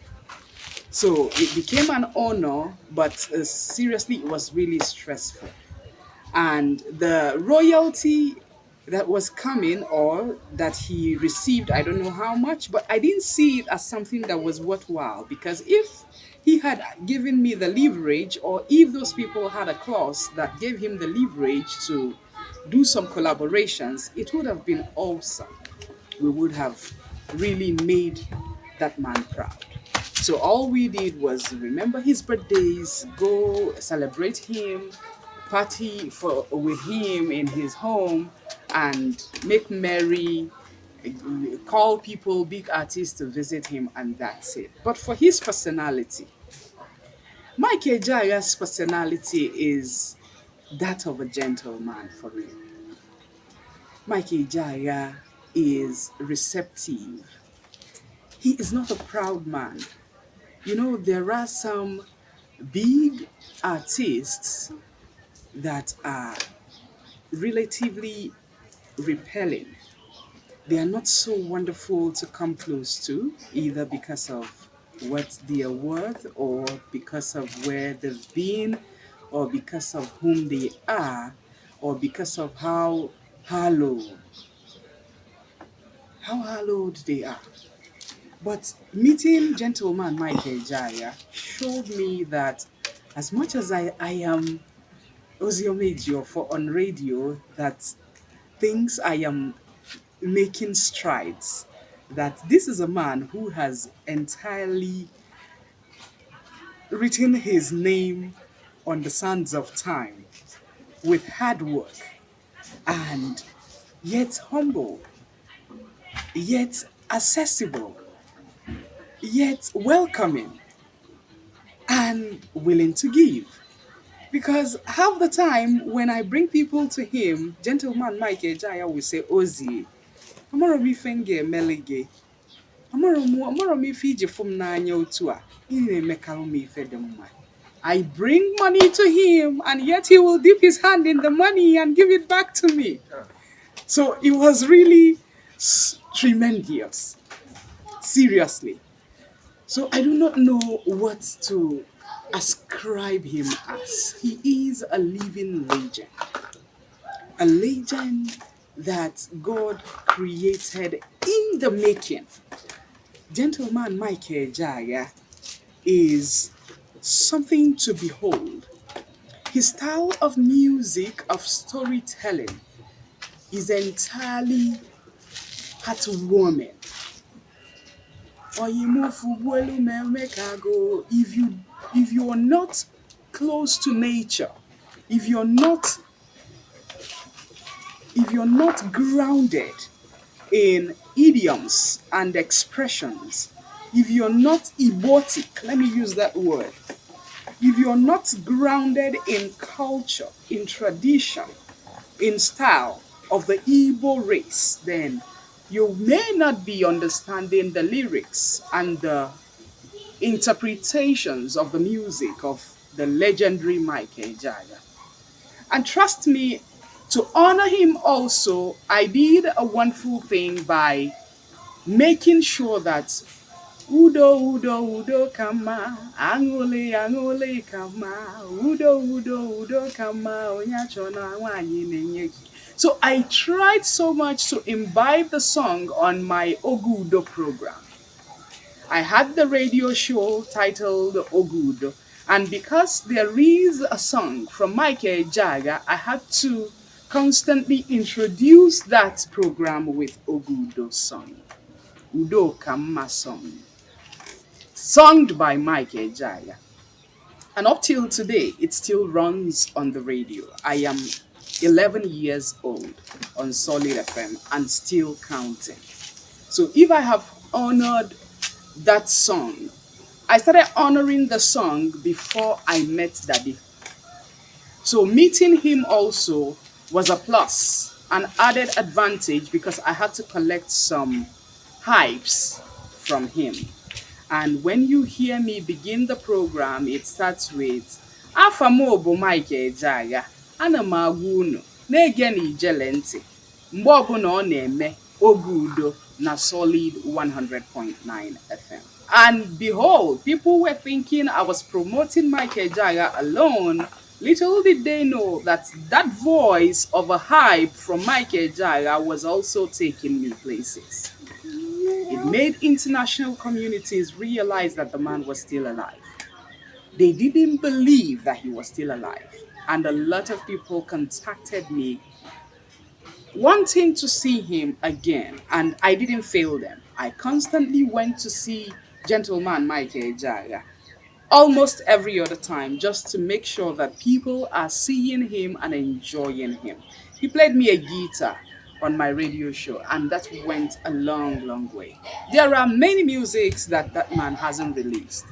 So it became an honor, but seriously, it was really stressful. And the royalty that was coming or that he received, I don't know how much, but I didn't see it as something that was worthwhile, because if he had given me the leverage, or if those people had a clause that gave him the leverage to do some collaborations, it would have been awesome. We would have really made that man proud. So all we did was remember his birthdays, go celebrate him, party with him in his home, and make merry, call people, big artists to visit him, and that's it. But for his personality, Mike EJEAHA's personality is that of a gentleman for real. Mike EJEAHA is receptive. He is not a proud man. There are some big artists that are relatively repelling. They are not so wonderful to come close to, either because of what they are worth, or because of where they've been, or because of whom they are, or because of how hallowed they are. But meeting gentleman Mike EJEAHA showed me that as much as I am Ozio Major for on radio, that things I am making strides. That this is a man who has entirely written his name on the sands of time with hard work and yet humble, yet accessible, yet welcoming and willing to give. Because half the time when I bring people to him, gentleman Mike EJEAHA will say, Ozi, amara mi fenge melige, amara mi fiji fum na anya otu a, ine mekalu mi ife dị mma." I bring money to him and yet he will dip his hand in the money and give it back to me. So it was really tremendous. Seriously. So I do not know what to ascribe him as. He is a living legend. A legend that God created in the making. Gentleman Mike EJEAHA is something to behold. His style of music, of storytelling, is entirely heartwarming. If you are not close to nature, if you're not grounded in idioms and expressions, if you're not erotic, let me use that word, if you're not grounded in culture, in tradition, in style of the Igbo race, then you may not be understanding the lyrics and the interpretations of the music of the legendary Mike EJEAHA. And trust me, to honor him also, I did a wonderful thing by making sure that Udo, Udo, Udo kama, Angole, Angole kama, Udo, Udo, Udo kama, Onyachona wanyi nenyeki. So I tried so much to imbibe the song on my Ogudo program. I had the radio show titled Ogudo, and because there is a song from Mike EJEAHA, I had to constantly introduce that program with Ogudo song. Udo Kama song. Sung by Mike EJEAHA. And up till today, it still runs on the radio. I am 11 years old on Solid FM and still counting. So if I have honored that song, I started honoring the song before I met Daddy. So meeting him also was a plus, an added advantage because I had to collect some hypes from him. And when you hear me begin the program, it starts with Afamobo Mike EJEAHA, ana m agwa unu na-ege na ijele ntị mgbe ọbụla ọ na-eme Ogudo na Solid 100.9 FM. And behold, people were thinking I was promoting Mike EJEAHA alone. Little did they know that that voice of a hype from Mike EJEAHA was also taking me places. It made international communities realize that the man was still alive. They didn't believe that he was still alive. And a lot of people contacted me wanting to see him again. And I didn't fail them. I constantly went to see Gentleman Mike EJEAHA almost every other time just to make sure that people are seeing him and enjoying him. He played me a guitar on my radio show, and that went a long, long way. There are many musics that that man hasn't released.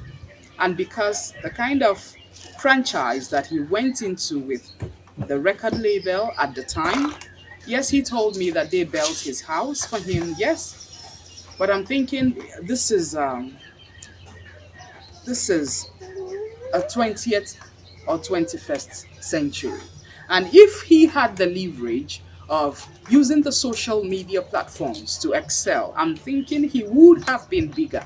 And because the kind of franchise that he went into with the record label at the time, yes, he told me that they built his house for him, yes. But I'm thinking this is a 20th or 21st century. And if he had the leverage of using the social media platforms to excel, I'm thinking he would have been bigger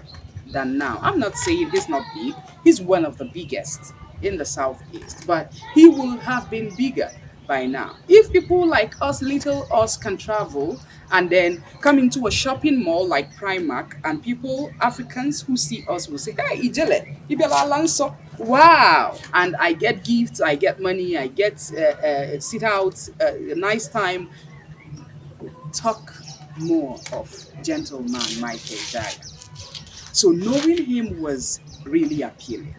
than now. I'm not saying he's not big. He's one of the biggest in the Southeast, but he would have been bigger by now. If people like us, little us, can travel and then come into a shopping mall like Primark, and people, Africans who see us will say, "Hey, Ijele, Ibela Lanso, wow!" And I get gifts, I get money, I get sit out, a nice time, talk more of gentleman Mike EJEAHA. So knowing him was really appealing.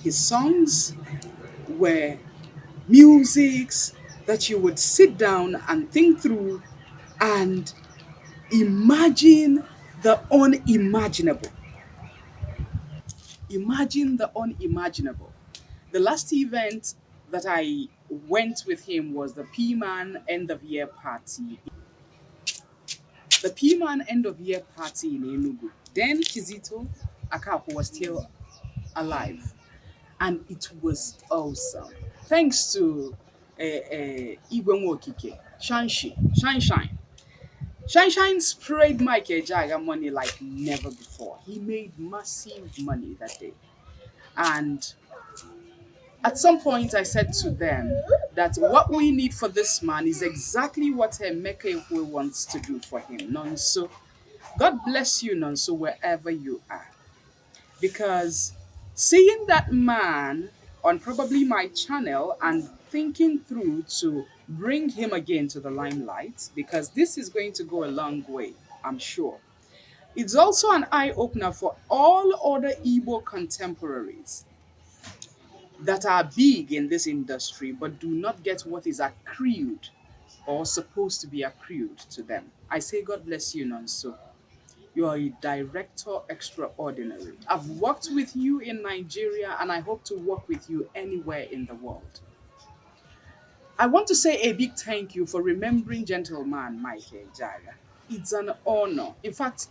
His songs were musics that you would sit down and think through and imagine the unimaginable. Imagine the unimaginable. The last event that I went with him was the P-Man end of year party. The P-Man end of year party in Enugu. Then Kizito Akapo was still alive. And it was awesome. Thanks to Igbo Okike, Shine. Shine sprayed Mike EJEAHA money like never before. He made massive money that day. And at some point, I said to them that what we need for this man is exactly what Emeka Ekwe wants to do for him. Nonso, God bless you, Nonso, wherever you are. Because seeing that man on probably my channel and thinking through to bring him again to the limelight, because this is going to go a long way, I'm sure. It's also an eye-opener for all other Igbo contemporaries that are big in this industry but do not get what is accrued or supposed to be accrued to them. I say God bless you, Nonso. You are a director extraordinary. I've worked with you in Nigeria and I hope to work with you anywhere in the world. I want to say a big thank you for remembering gentleman Mike EJEAHA. It's an honor. In fact,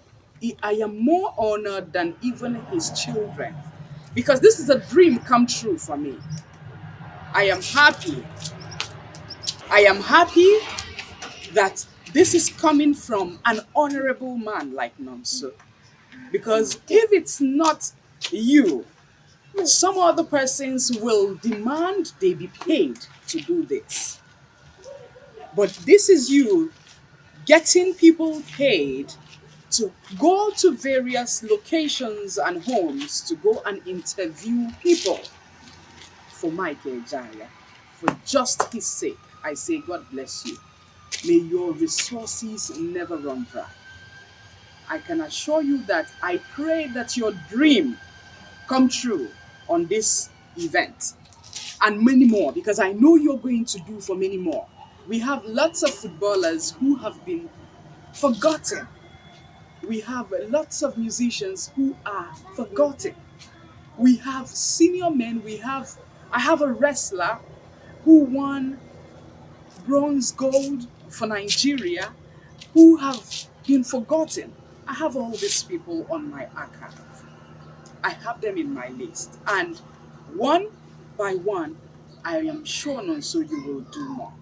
I am more honored than even his children because this is a dream come true for me. I am happy. I am happy that this is coming from an honorable man like Nonso. Because if it's not you, some other persons will demand they be paid to do this. But this is you getting people paid to go to various locations and homes to go and interview people for Mike EJEAHA. For just his sake, I say God bless you. May your resources never run dry. I can assure you that I pray that your dream come true on this event and many more, because I know you're going to do for many more. We have lots of footballers who have been forgotten. We have lots of musicians who are forgotten. We have senior men. I have a wrestler who won bronze gold for Nigeria who have been forgotten. I have all these people on my archive. I have them in my list. And one by one, I am sure Nonso you will do more.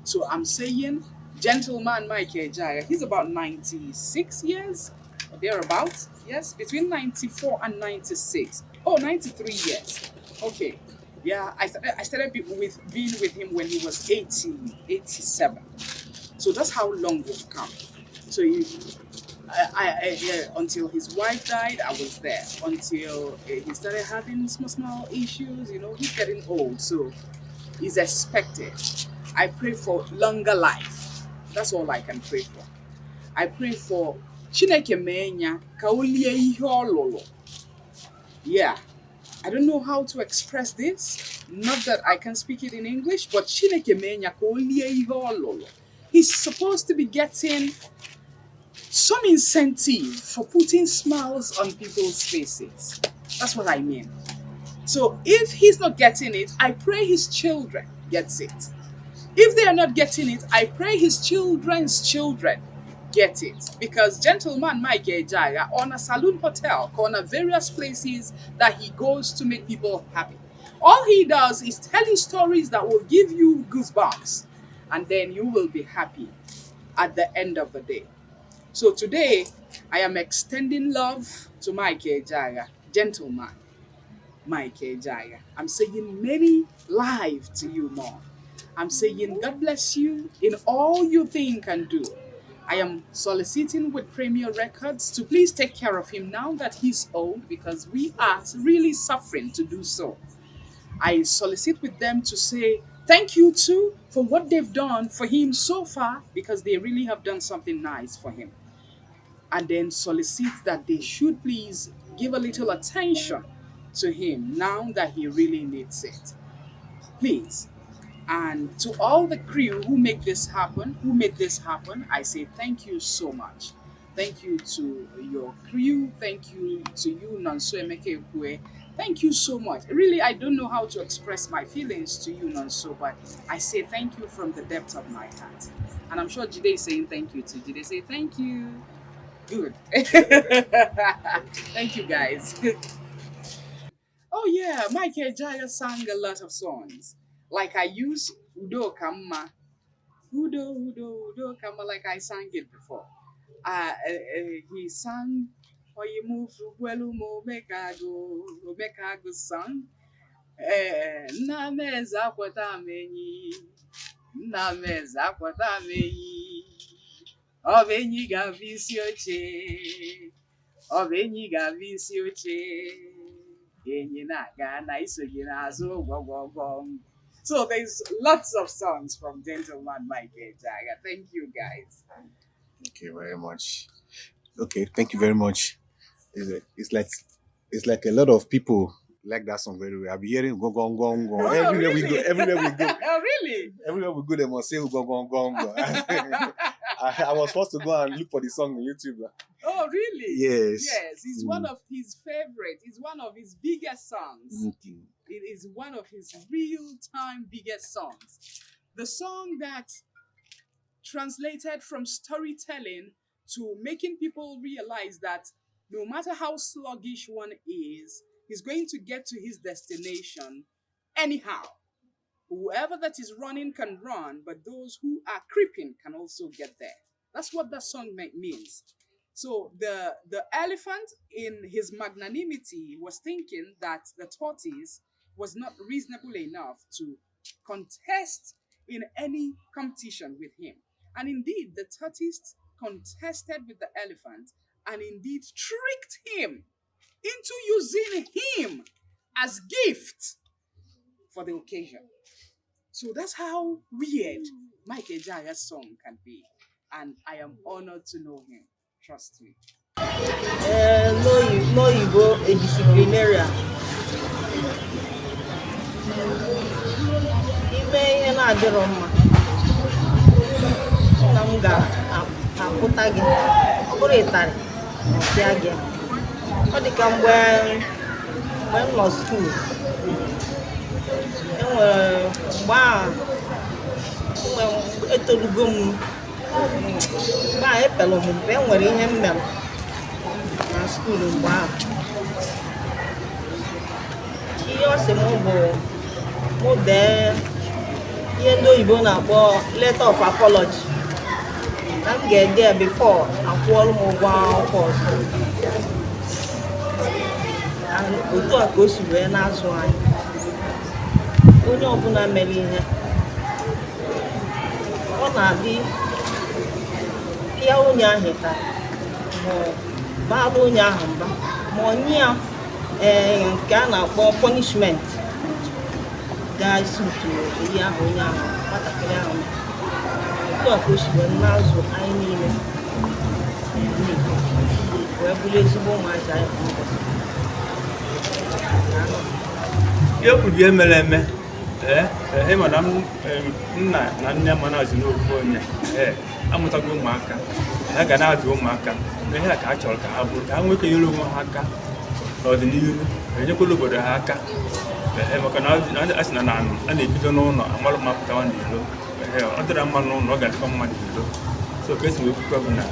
So I'm saying, gentleman Mike EJEAHA, he's about 96 years, or thereabouts. Yes, between 94 and 96. Oh, 93 years. Okay. Yeah, I started being with him when he was 87. So that's how long we've come. So until his wife died, I was there. Until he started having small issues, he's getting old, so he's expected. I pray for longer life. That's all I can pray for. I pray for Chineke Menya Kaulie ihe ololo. Yeah, I don't know how to express this. Not that I can speak it in English, but Chineke Menya Kaulie ihe ololo. He's supposed to be getting some incentive for putting smiles on people's faces. That's what I mean. So if he's not getting it, I pray his children gets it. If they are not getting it, I pray his children's children get it. Because gentleman Mike EJEAHA on a saloon hotel, on various places that he goes to make people happy. All he does is telling stories that will give you goosebumps. And then you will be happy at the end of the day. So today, I am extending love to Mike EJEAHA, gentleman Mike EJEAHA. I'm saying many life to you more. I'm saying God bless you in all you think and do. I am soliciting with Premier Records to please take care of him now that he's old, because we are really suffering to do so. I solicit with them to say, thank you too for what they've done for him so far, because they really have done something nice for him. And then solicit that they should please give a little attention to him now that he really needs it. Please. And to all the crew who make this happen, who made this happen, I say thank you so much. Thank you to your crew. Thank you to you, Nonso Emeke Ekwe. Thank you so much. Really, I don't know how to express my feelings to you, Nonso, but I say thank you from the depth of my heart. And I'm sure Jide is saying thank you too. Jide say thank you. Good. Thank you, guys. Oh yeah, Mike EJEAHA sang a lot of songs. Like I use Udo Kama. Udo Kama, like I sang it before. He sang Oyimu Fukwelu Mo Mekago song. Nameza Kwata Menyi. Nameza Kwata Menyi. Obenyi Gavisi Oche. Obenyi Gavisi Oche. So there's lots of songs from Gentleman Mike EJEAHA. Thank you, guys. Thank you very much. Okay, thank you very much. It's like a lot of people like that song very well. I'll be hearing go gong gong gong everywhere we go. Everywhere we go. Oh, really? Everywhere we go, they must say go gong gong gong. I was forced to go and look for the song on YouTube. Oh, really? Yes. Yes, it's one of his favorites. It's one of his biggest songs. Okay. It is one of his real-time biggest songs. The song that translated from storytelling to making people realize that no matter how sluggish one is, he's going to get to his destination anyhow. Whoever that is running can run, but those who are creeping can also get there. That's what that song means. So the elephant, in his magnanimity, was thinking that the tortoise was not reasonable enough to contest in any competition with him. And indeed, the tortoise contested with the elephant and indeed tricked him into using him as gift for the occasion. So that's how weird Mike EJEAHA's song can be. And I am honored to know him. Trust me. No igbo a disciplinarian. Ime ihe na-adịrọ mma. Na m ga-apụta gị. Ọ bụrụ ịtarị, pịa gị. Ọ dị ka mgbe m nọ skuul. Enwere mgbe etolugo m. Mgbe a epelụ m mpe, enwere ihe m mere na skuul mgbe ahụ. Ihe ọ sị m bụ mụ dee ihe ndị oyibo na-akpọ letter of apology. Na m ga-ede ya before akwụọrụ m ụgwọ akwụkwọ ọzọ. Otu a ka o si wee na-azụ anyị. Onye ọbụla mere ihe, ọ na-adị ya onye ahụ taa, ma baara onye ahụ mba, ma onye ya nke a na-akpọ punishment ga-esi utu ihe ahụ onye ahụ nwatakịrị ahụ. Otu a ka o si wee na-azụ anyị niile wee bụrụ ezigbo ụmụazị anyị kwa ụbọchị. Ihe kwuru ihe mere eme, ịma na nna na nne m na-azụ n'ofu onye amụtago ụmụaka, ha ga na-azụ ụmụaka ihe a ka a chọrọ ka ha bụrụ, ka ha nwee ike nyere onwe ha aka n'ọdịnihu, enyekwala obodo ha aka. Maka na a sị na a na-ebido n'ụlọ amalụ ma pụtawa n'ilo, ọ dịra mma n'ụlọ, ọ ga-adịkwa mma n'ilo. So ka esi wee kwukwa bụ na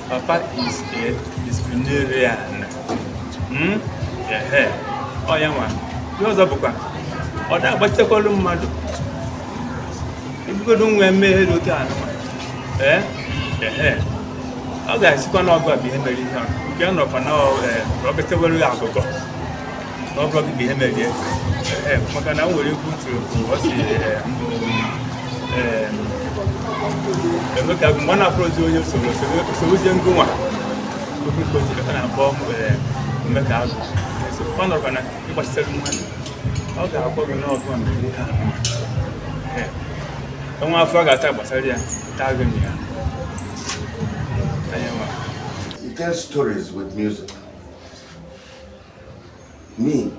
papa is a disciplinarian. Ọ ya nwa. Ihe ọzọ bụkwa ọ da-agbachitekwalu mmadụ ebugodo nwe mmehie dị oke anụma. Ọ ga-esikwa na ọgụ a bụ ihe mere ihe ahụ, nke ọ nọkwa na ọ betewere ya agụgọ na ọ bụrụ gị bụ ihe mere ihe. Maka na m nwere ikwu ntụ ọ si Emeka mgbe ọ na-afụrụ ozi onye sorozie ngụnwa okwukozi ka na-akpọ Emeka agụ. Ọ nọrọkwa na ịgbachitere mmadụ, ọ ga-akpọ gị n'ọgụ a mere ihe ahụ. You tell stories with music. Me,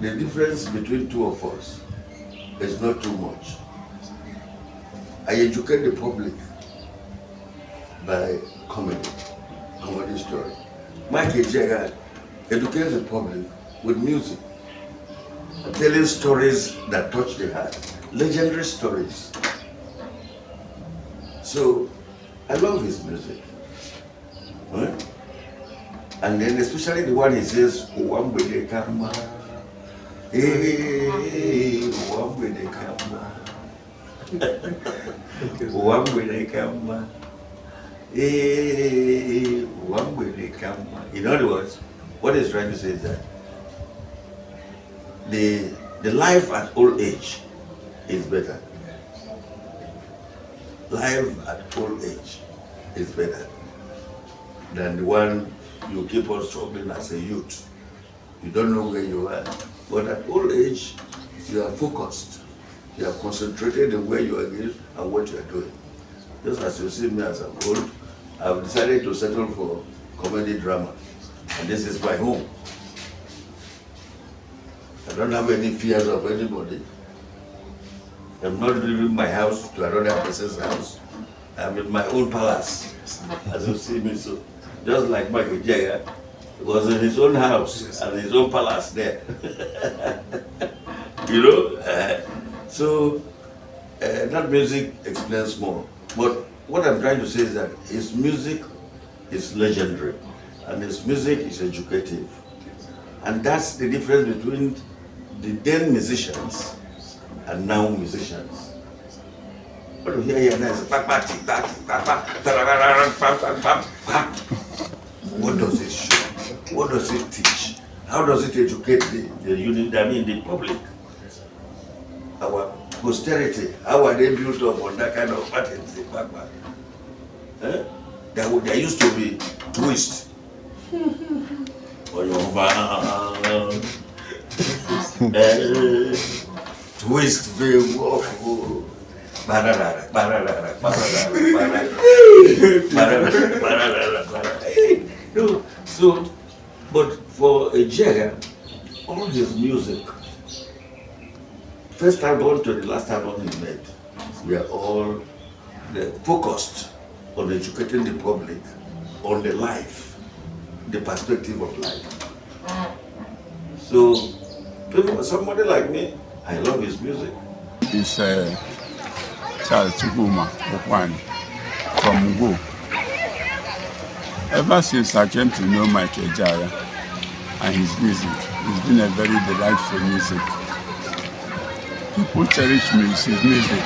the difference between two of us is not too much. I educate the public by comedy story. Mike EJEAHA educates the public with music, telling stories that touch the heart, legendary stories. So I love his music. Right? And then especially the one he says, Uwambwede kama, Uwambwede kama, Uwambwede kama, Uwambwede kama. In other words, what he's trying to say is that the life at old age is better. Life at old age is better than the one you keep on struggling as a youth. You don't know where you are. But at old age, you are focused. You are concentrated on where you are and what you are doing. Just as you see me as I'm old, I've decided to settle for comedy drama. And this is my home. I don't have any fears of anybody. I'm not leaving my house to another person's house. I'm in my own palace, as you see me. So, just like Mike EJEAHA, he was in his own house and his own palace there. You know? That music explains more. But what I'm trying to say is that his music is legendary and his music is educative. And that's the difference between the then musicians and now musicians. What you hear here now is what does it show? What does it teach? How does it educate the unit, I mean the public? Our posterity, how are they built up on that kind of pattern? There used to be twist. Twist very well. So, but for EJEAHA, all his music, first album to the last album he made, we are all focused on educating the public on the life, the perspective of life. So, somebody like me, I love his music. It's Charles Chukuma Okwani from Igbo. Ever since I came to know Mike EJEAHA and his music, it's been a very delightful music. People cherish his music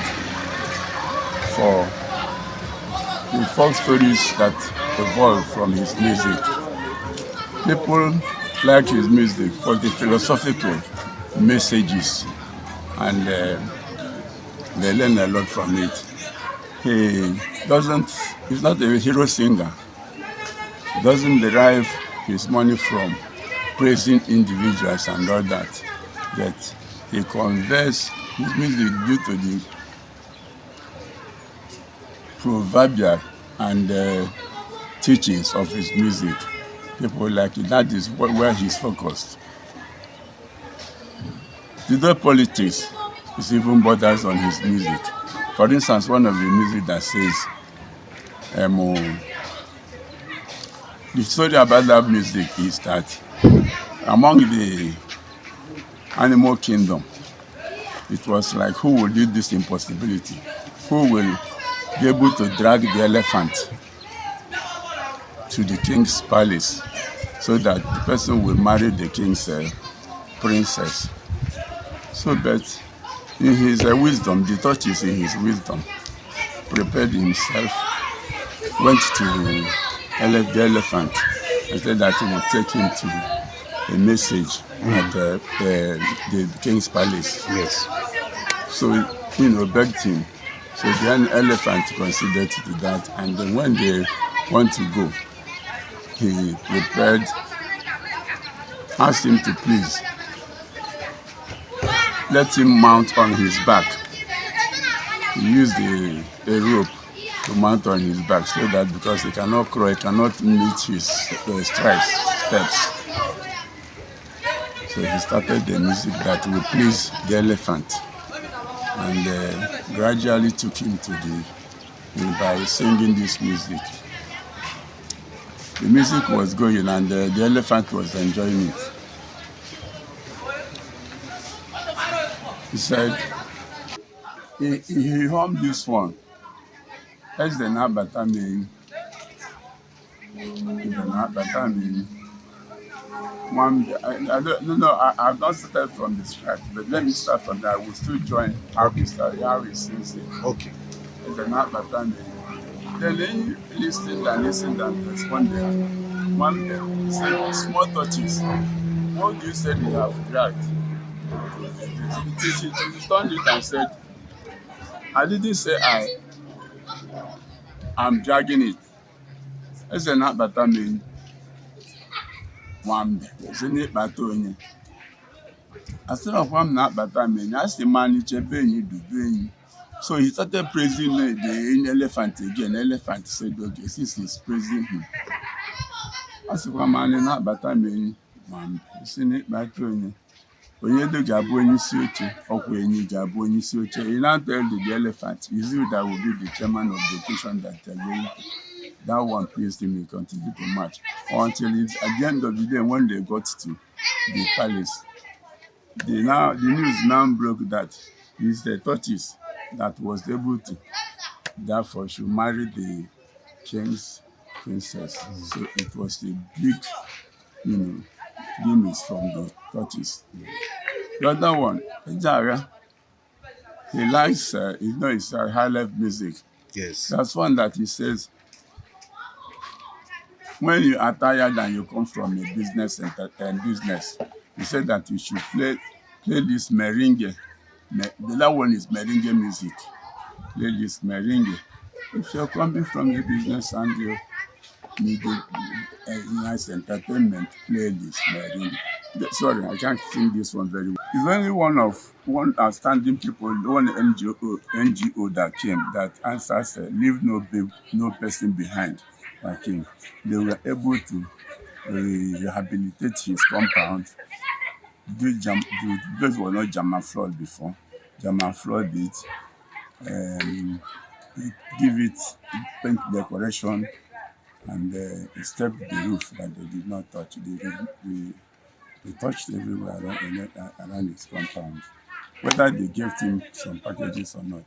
for the folk stories that evolve from his music. People like his music for the philosophical messages, and they learn a lot from it. He's not a hero singer. He doesn't derive his money from praising individuals and all that. That he conveys his music due to the proverbial and teachings of his music. People like it. That is where he's focused. The politics is even borders on his music. For instance, one of the music that says, the story about that music is that among the animal kingdom, it was like, who will do this impossibility? Who will be able to drag the elephant to the king's palace so that the person will marry the king's princess? So, but in his wisdom, the touches in his wisdom, prepared himself, went to the elephant and said that he would take him to a message at the king's palace. Yes. So, begged him. So the elephant considered to do that, and then when they want to go, he prepared, asked him to please let him mount on his back he used a rope to mount on his back so that because he cannot crawl, he cannot meet his steps. So he started the music that will please the elephant, and gradually took him to by singing this music. The music was going and the elephant was enjoying it. He said, he hummed this one. That's the Nabatami. I've not started from the scratch, but let me start from that. I will still join how he sings it. Okay. It's the Nabatami. Then he listened and responded. One day, he said, small touches. How do you say you have dragged? He turned it and said, I didn't say I'm dragging it. It's an Nabatami. One day, isn't it Batonia? I said, I'm not Batamin. I said, man, it's a penny, do penny. So he started praising the elephant again. Elephant said, okay, since he's praising him. I said, well, man, not Batamin. Man, isn't it Batonia? When you do Jaboni Suchi, or when you Jaboni Suchi, you now tell the elephant, is you that will be the chairman of the occasion that they're going to. That one pleased him, he continued to march. Until at the end of the day, when they got to the palace, the news now broke that it's the tortoise that was able to, therefore, should marry the king's princess. So it was a big, glimpse from the tortoise. The other one, EJEAHA, he likes, it's Highlife music. Yes. That's one that he says, when you are tired and you come from a business, he said that you should play this merengue. The other one is merengue music. Play this merengue. If you're coming from a business and you need a nice entertainment, play this merengue. Sorry, I can't sing this one very well. It's only one outstanding people, one NGO that came that answers leave no person behind that came. They were able to rehabilitate his compound. Because were not German flood before. German flood it, give it paint decoration, and stepped the roof that they did not touch. They touched everywhere around his compound. Whether they gave him some packages or not,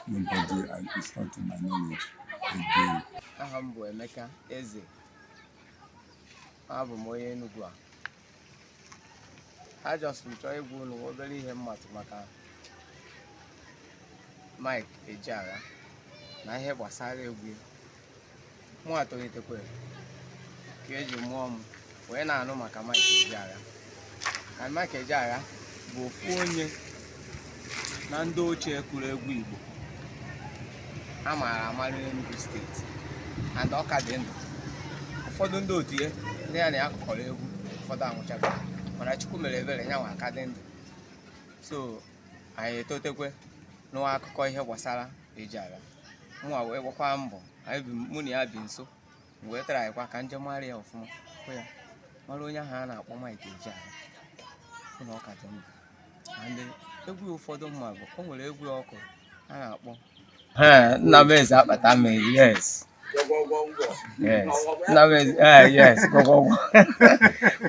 nobody, it's not to my knowledge. Again. Aham bụ Emeka Eze. Abụ m onye Enugu a. I just chọọ ịgwa unu obere ihe mmatụ maka Mike EJEAHA na ihe gbasara egwu. Mụ atolitekwa ka eji mụọ m wee na-anụ maka Mike EJEAHA. Na Mike EJEAHA bụ ofu onye na ndị ochie kụrụ egwu Igbo a maara amara n'Enugu steeti and ọka dị ndụ. Ụfọdụ ndị otu ya ndị ya na ya kụkọrọ egwu, ụfọdụ anwụchago, mana Chukwu mere ebere ya nwa aka dị ndụ. So anyị etotekwe n'ụwa akụkọ ihe gbasara EJEAHA. Mụnwa wee gbakwa mbọ, mụ na ya bi nso, wee tara anyịkwa ka nje mara ya ọfụma hụ ya mara onye ahụ a na-akpọ Mike EJEAHA fụ na ọka dị ndụ. And egwu ụfọdụ mma bụ o nwere egwu ọkụ a na-akpọ nna m eze akpata m, yes. Yes. Yes.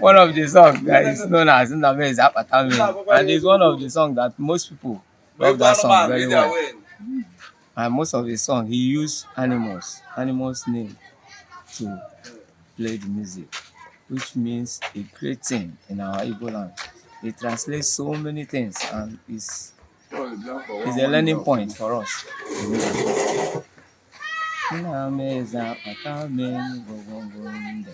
One of the songs that is known as Nna m eze akpata m, and it's one of the songs that most people love that song very well. And most of the song he used animals name to play the music, which means a great thing in our Igbo land. It translates so many things and is a learning point for us. Nna m eze akpata m enyi gwọgwọgwọ ndụ.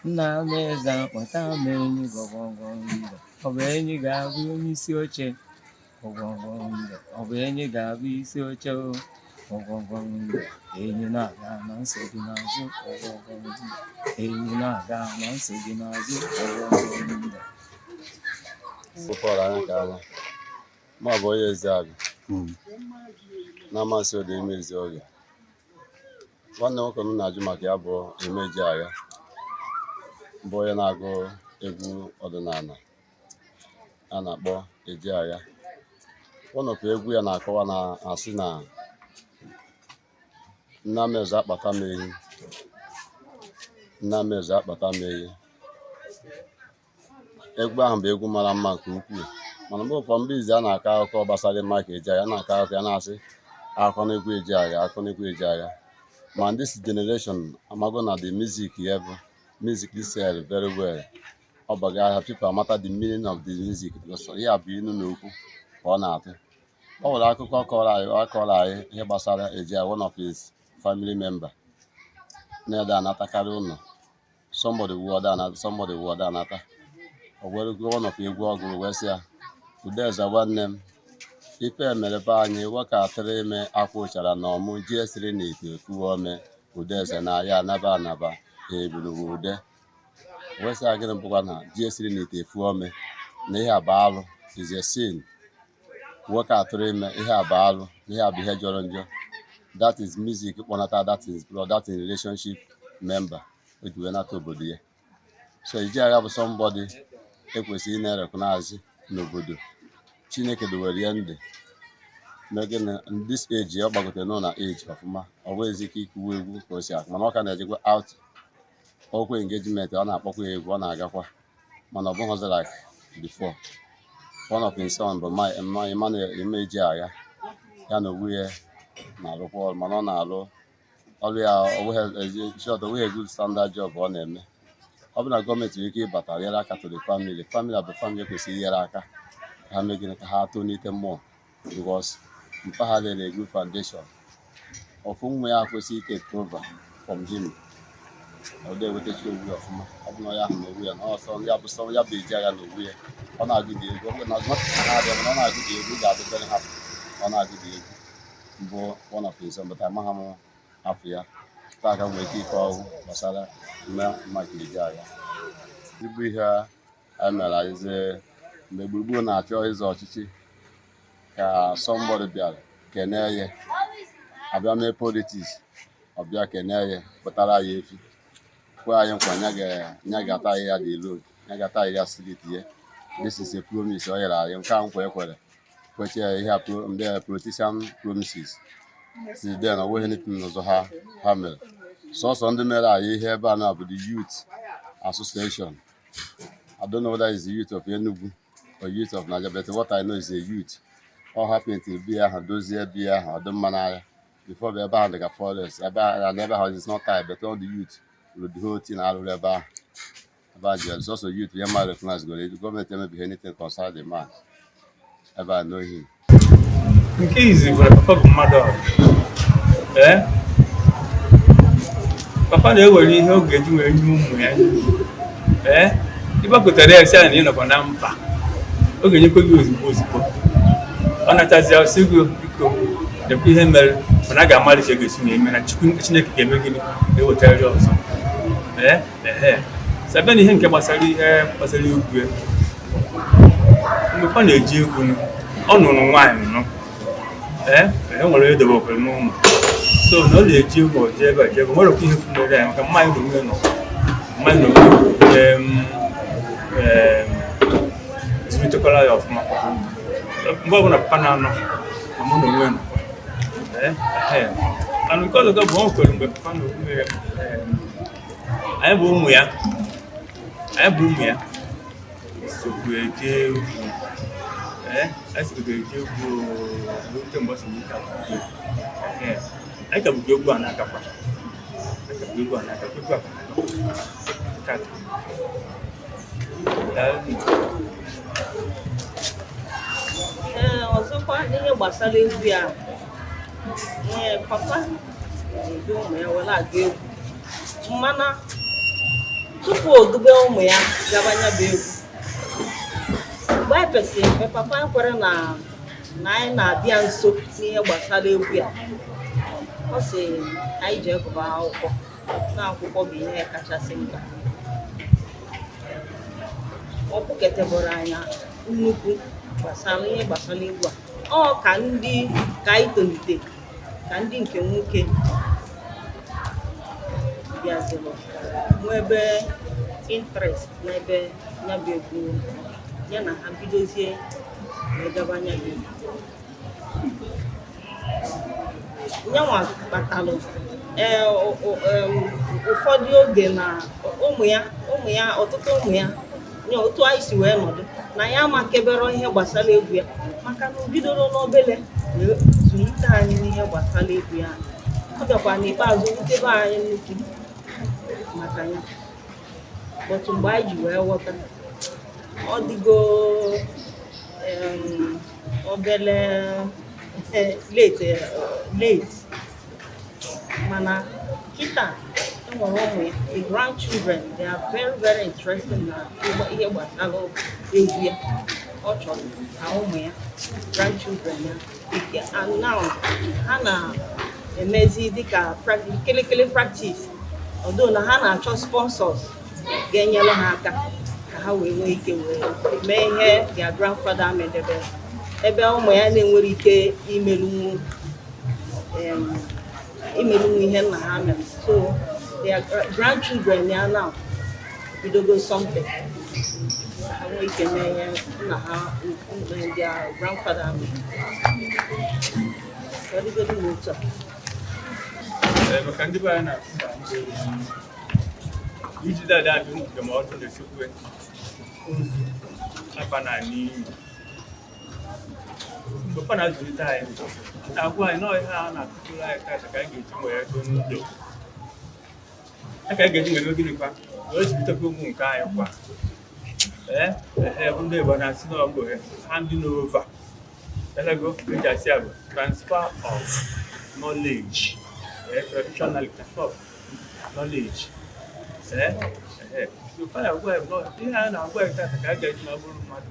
Nna m eze akpata m enyi gwọgwọgwọ ndụ. Ọ bụ enyi ga-abụ onye isi oche gwọgwọgwọ ndụ. Ọ bụ enyi ga-abụ isi oche gwọgwọgwọ ndụ. Enyi na-aga na nsọ gị n'azụ gwọgwọgwọ ndụ. Enyi na-aga na nsọ gị n'azụ gwọgwọgwọ ndụ. Ụfọdụ anya ka anya. Ma ọ bụ onye Ezeabi. na-amasị ụdị imezi oge. Nwanne nwoke m na-ajụ maka ya bụ EJEAHA, bụ onye na-agụ egwu ọdịnala a na-akpọ EJEAHA. Ọnọkwa egwu ya na-akọwa na-asị na nna m eze akpata m ehi, nna m eze akpata m ehi. Egwu ahụ bụ egwu mara mma nke ukwuu, mana mgbe ụfọdụ mgbe izi a na-akọ akụkọ gbasara Mike EJEAHA, na-akọ akụkọ ya na-asị akụkọ n'egwu EJEAHA, akụkọ n'egwu EJEAHA. Man, this generation amago na the music here, music is sell very well. Obaga people matter the meaning of the music because here be inu n'okwu ka ọ na-atụ. Ọ nwere akụkọ akọrọ anyị ihe gbasara EJEAHA, one of his family member na-ede anatakarị ụlọ. Somebody wụọda anata. O were one of egwu ọgụrụ wee sị ya, Udeze nwanne m, ife emere be anyị nwoke atịrị ime akwa ụchara na ọmụ ji esiri n'ite efuwe ome. Udeze na ya anaba anaba eburu ude. Wee sị ya gịnị bụkwa na ji esiri n'ite efuwe ome na ihe a bụ alụ, is a sin. Nwoke atịrị ime ihe a bụ alụ, ihe a bụ ihe jọrọ njọ. That is music kpọnata, that is blood, that is relationship member o ji wee nata obodo ya. So EJEAHA bụ somebody ekwesịrị ị na-recognize n'obodo. Chineke dowere ya ndị megana this age ọ gbagotere nọ na age ọfụma, ọ nweghịzi ike ikwuwe egwu ka o si akụ, mana ọ ka na-ejekwa out okwe engagement, ọ na-akpọkwa egwu, ọ na-agakwa, mana ọ bụghịzi like before. One of his son bụ EJEAHA, ya na onwe ya na-alụkwa ọrụ, mana ọ na-alụ ọrụ ya onweghị good standard job ọ na-eme. Ọ bụ na gọọmenti nwere ike ịbata nyere aka to the family bụ family kwesịrị inyere aka ha mee gịnị ka ha tonite mmụọ, because mpaghara a good foundation. Ofu nwa ya kwesịrị take over from him, ọ ga-ewetachi ogwu ọfụma. Ọ bụ na ya ahụ na ogwu ya na ọsọ ya bụ sọ ya bụ EJEAHA na ogwu ya, ọ na-agụdị egwu. Ọ bụ na ọ na-agụdị egwu ga-adịbere ha, ọ na-agụdị egwu mbụ one of his but amaghị m afọ ya. Taa ka nwere ike ike ọgwụ gbasara Mike EJEAHA. Igbu ihe a mere anyị mgbe gburugburu na-achọ ịzọ ọchịchị ka somebody bịara kenee ya, abịa mee politiks, ọbịa kenee ya, pụtara ya efi, kwe anyị nkwa nya ga-ata ya dị road, nya ga-ata ya street ya. This is a promise ọ nyere anyị, nke a nkwa ekwere kweche ya ihe ndị politician promises. Since then ọ nweghị anything ọzọ ha mere. Sọsọ ndị mere anyị ihe ebe a na bụ the youth association. I don't know whether it's the youth of Enugu or youth of Nigeria, but what I know is a youth. All happened to be a dozie be a manaya before the band like a forest. I never had it's not tired, but all the youth with the whole thing out of the bar. About it's also youth, we might recognize the government may be anything concerned the man. Ever know him. Nke izi gwara papa bụ mmadụ ọrụ. Papa na-ewere ihe oge eji wee nye ụmụ ya. Ịgbakọtara ya sị na ị nọkwa na mba, ọ ga-enyekwa gị ozugbo. Ọ na-achazi asị gị biko dekwa ihe mere, mana a ga-amalite ga-esi na eme na Chineke ga-eme gịnị ga-ewetara ọzọ. Sabịa na ihe nke gbasara egwu ya. Mgbe ọ na-eji egwu ọ nụrụ nwaanyị nọ. E nwere edobe okwere n'ụmụ. So na ọ na-eji egwu ọjọọ ebe a jebe, nwere ihe funere ya maka mmanya na onwe nọ. Mmanya na onwe ezumitekwara ya ọfụma. Mgbe ọbụla papa na-anọ ma mụ na onwe nọ. And nke ọzọ bụ ọ kwere mgbe papa na onwe ya anyị bụ ụmụ ya sokwu eje egwu. Anyị sokwu eje egwu n'oke mgbe ọ si n'ike akwụkwọ. Anyị ka bụkwa egwu a na-agakwa. Ọzọkwa n'ihe gbasara egwu ya, papa na-edu ụmụ ya were aga egwu, mana tupu o dube ụmụ ya gaba nya bụ egwu, mgbe anyị pesịrị mgbe papa kwere na anyị na-abịa nso n'ihe gbasara egwu ya, ọ sị anyị ji gụba akwụkwọ, na akwụkwọ bụ ihe kachasị mkpa. Ọ kpụketebụrụ anya nnukwu gbasara ihe gbasara egwu a. ọ ka anyị tolite ka ndị nke nwoke bịazịrị nwee ebe interest n'ebe ya bụ egwu ya na ha bidozie wee gaba anya gị nyanwa kpatalụ ụfọdụ oge na ụmụ ya ọtụtụ ụmụ ya nye otu anyị si wee nọdụ na ya makebere ihe gbasara egwu ya maka na o bidoro n'obele wee zụlite anyị n'ihe gbasara egwu ya ọ bịakwa n'ikpeazụ wutebe anyị nnukwu maka ya otu mgbe anyị ji wee ghọta ọ dịgo obele late mana kịta enwere ụmụ ya the grandchildren they are very very interested na ihe gbasara egwu ya ọ chọrọ ka ụmụ ya grandchildren ya and now ha na-emezi dịka kelekele practice although na ha na-achọ sponsors ga-enyere ha aka ka ha wee nwee ike wee mee ihe their grandfather medebe ebe ụmụ ya na-enwere ike imelunwu ihe nna ha mere so their grandchildren ya now bidogo something ha nwee ike mee ihe nna ha their grandfather mere ọdịgodo n'otu a maka ndị be anyị na-asụ iji dada adị nke ma ọdụ na-esekwe ozu aba na n'iyi mgbe pa na-azụlite anyị na-agwa anyị nọọ ihe a na-akụtụrụ anyị tata ka anyị ga-eji nwere ego n'ụlọ ka anyị ga-eji nwere gịnịkwa wee zụlitekwa ụmụ nke anyị kwa bụ ndị Igbo na-asị na mgbe ha ndị n'ova elego eji asị ya bụ transfer of knowledge traditional transfer of knowledge ihe a na-agwa ya tata ka a ga-eji ma bụrụ mmadụ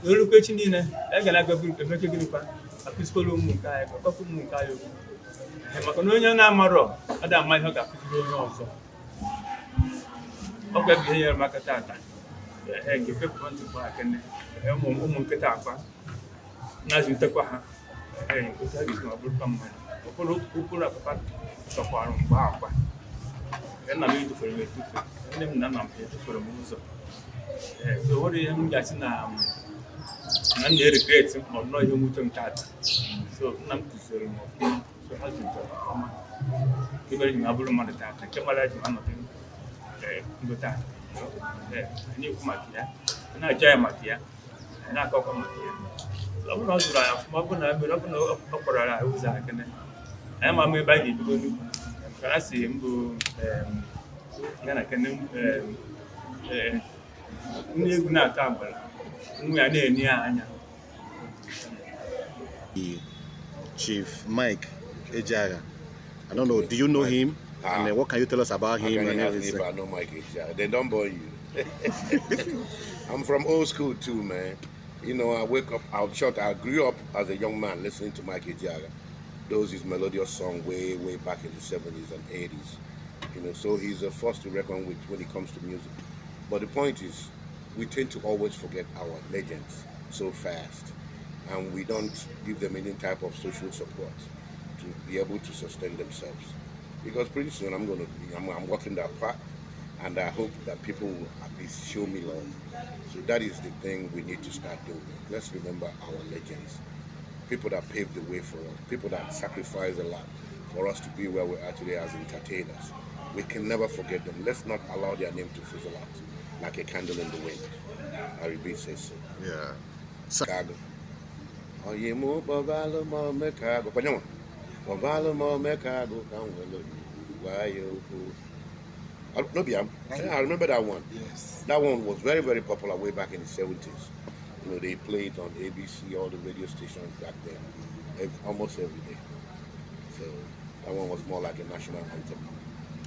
n'olukwu echi niile a ga na-agaburu emeke gịnịkwa akụzikwara ụmụ nke anyị ọkpakọ ụmụ nke anyị okwu maka na onye na-amarọ ada ama ihe ọ ga-akụziri onye ọzọ ọ bụ ebe ihe nyere maka tata nke pepụrụ ntị kwa akene ụmụ nkịta akwa na-azụlitekwa ha otu a ga-esi ma bụrụkwa mmadụ ụkpụrụ akpapa chọkwara mgbe akwa nna m etufere m etufe nne m na nna m etufere m ụzọ so nwere ihe m ga-asị na m na-regret ma ọ bụ ihe mwute m tata so nna m kụziri m ọfụma so ha zụlitere ọma nke mere ji ma bụrụ mmadụ tata nke mara ji ma nọdụ ndụ tata anyị ekwu maka ya na-aja ya maka ya anyị na-akọkwa maka ya ọ bụrụ na ọ zụrụ anyị ọfụma ọ bụrụ na mere ọ bụrụ na ọ kpọrọ anyị ụzọ akene anyị ma ama ebe anyị ga-ebido n'ugwu ka a sị mbụ ya na kene nne egwu na-ata agbara nwa ya na-enye ya anya. Chief Mike EJEAHA, I don't know, do you know him? And what can you tell us about him? And if I know Mike EJEAHA, they don't born you. I'm from old school too, man. You know, I wake up, I grew up as a young man listening to Mike EJEAHA. Those his melodious song way back in the 70s and 80s. You know, so he's a force to reckon with when it comes to music. But the point is, we tend to always forget our legends so fast, and we don't give them any type of social support to be able to sustain themselves. Because pretty soon I'm walking that path, and I hope that people will at least show me love. So that is the thing we need to start doing. Let's remember our legends. People that paved the way for us, people that sacrificed a lot for us to be where we are today as entertainers. We can never forget them. Let's not allow their name to fizzle out like a candle in the wind. Aribi says so. Yeah. Chicago. Oh, yeah, more Bavalo, more Mecago. Panama. Bavalo, more Mecago. Why you? No, I remember that one. Yes. That one was very, very popular way back in the 70s. You know, they played on ABC, all the radio stations back then, almost every day. So that one was more like a national anthem.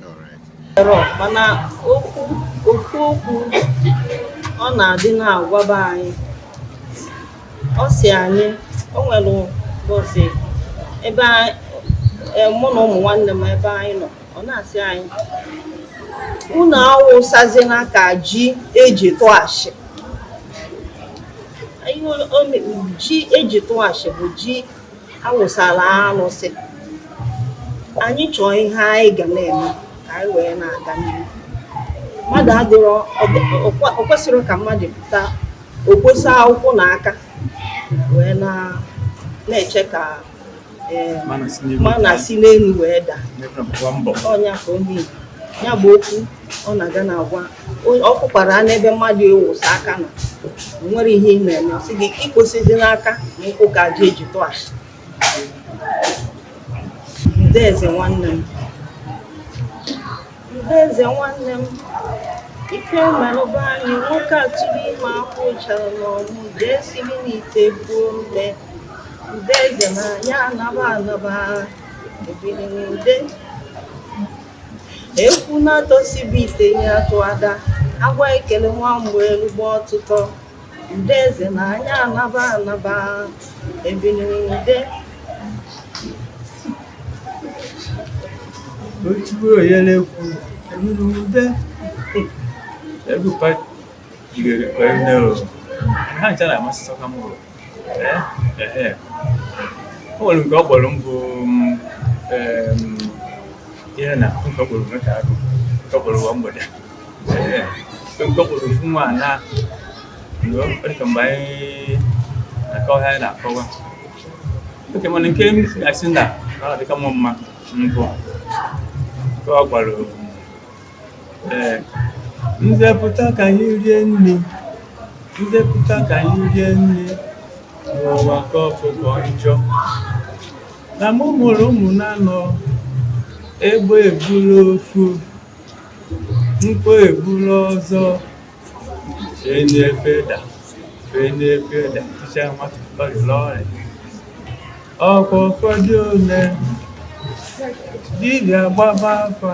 All right. Mana ofu okwu ọ na-adị na-agwaba anyị ọ si anyị o nwere ụbọchị ebe mụ na ụmụ nwanne m ebe anyị nọ ọ na-asị anyị unu awụsazina ka ji eji tụọ ashị ji eji tụghachi bụ ji awụsara arụsị. Anyị chọọ ihe anyị ga na-eme ka anyị wee na-aga n'ihu. Mmadụ adịrọ o kwesịrị ka mmadụ pụta okposa akwụkwọ n'aka wee na-eche ka mana si n'elu wee daa. Ọnya ka onye ya bụ okwu ọ na-aga na-agwa ọ fụkwara n'ebe mmadụ ewusa aka na o nwere ihe ị na-eme, sị gị ikposizi n'aka na ụkwụ ka ji eji tụghachi. Udeze nwanne m, Udeze nwanne m, ife merụba anyị nwoke a tụrụ ime akwụ chara n'ọmụ jee siri n'ite buo mbe. Udeze na ya anaba ebili n'ude ekwu na-atọsibu ite ya atụada agwa ekele nwa mgbe elugbo ọtụtụ. Udeze na anya anaba ebili n'ude otubo oyelekwu ebili everybody jigere kwene o ha nchara amasị sọka mbụ o nwere nke ọ kpọrọ mbụ ihe na nke ọ kpọrọ nke agụ nke ọ kpọrọ ụwa mgbede nke ọ kpọrọ ofu nwa na ọ dịka mgbe anyị na-akọwa ihe anyị na-akọwa oke mana nke asị na ọ dịka mụ mma mbụ nke ọ gwara nzepụta ka anyị rie nri, nzepụta ka anyị rie nri n'ụwa ka ọfụkọ njọ na mụ mụrụ ụmụ na-anọ egbe eburu ofu mkpo eburu ọzọ fenefeda ticha nwata ọrịa ọrịa ọkwa ụfọdụ ole dibịa gbaba afa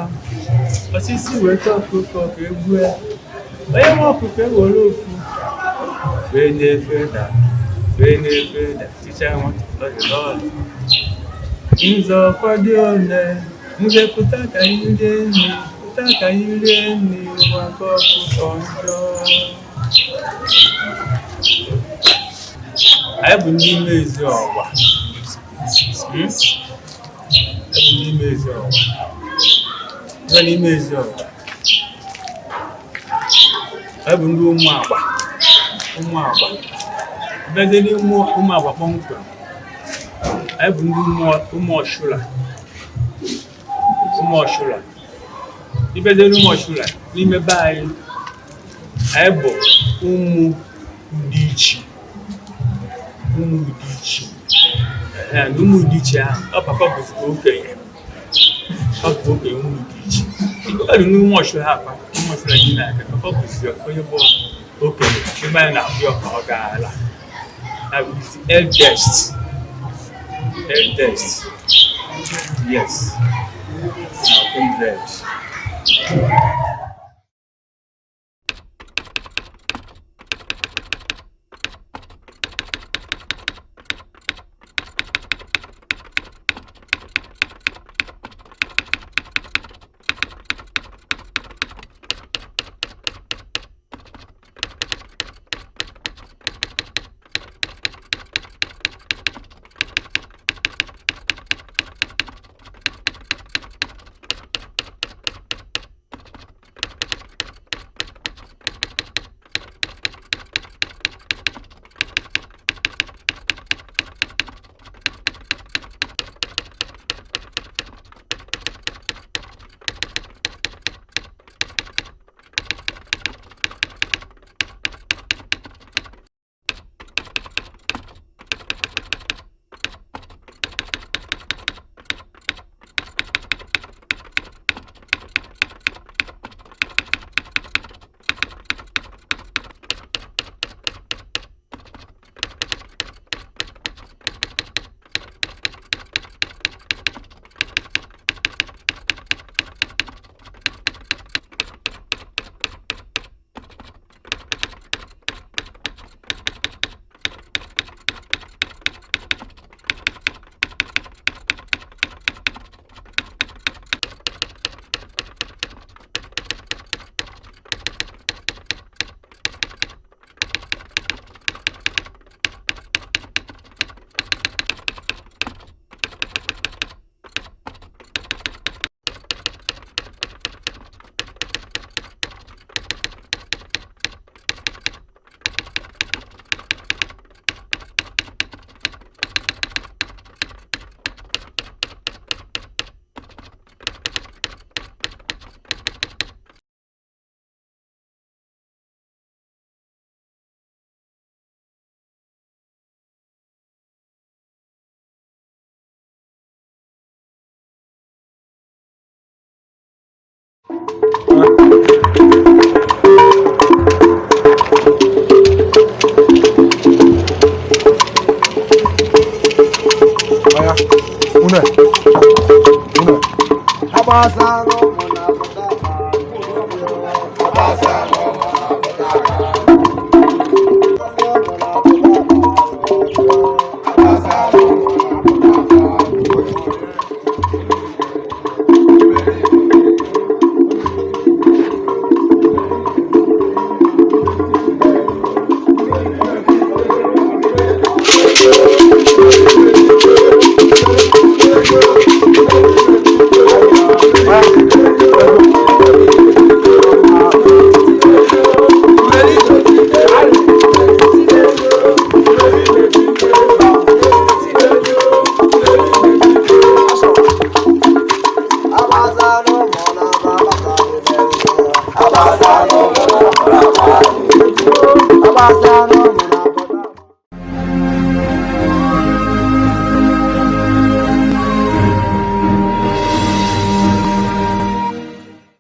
osisi weta ọkụkọ ka egbue onye nwe ọkụkọ ewere ofu fenefeda ticha nwata ọrịa ọrịa nzọ ụfọdụ ole nzepụta ka anyị rie nri, pụta ka anyị rie nri ụwa ka ọkụkọ njọ. Anyị bụ ndị ime ezi ọwa. Anyị bụ ndị ime ezi ọwa. Anyị n'ime ezi ọwa. Anyị bụ ndị ụmụ agba. Ebe dị ụmụ agba kpọmkwem. Anyị bụ ndị ụmụ ọchụla. Ibedere ụmụ ọchụla n'ime be anyị bụ ụmụ dị iche na ụmụ dị iche ahụ ọ papa bụzikwa okenye ụmụ dị iche ịkọdụ n'ụmụ ọchụla akpa ụmụ ọchụla dị n'aka papa bụzi onye bụ okenye ebe anyị na-abụ ya ka ọ ga-ala eldest yes now kindred. Una. Habasano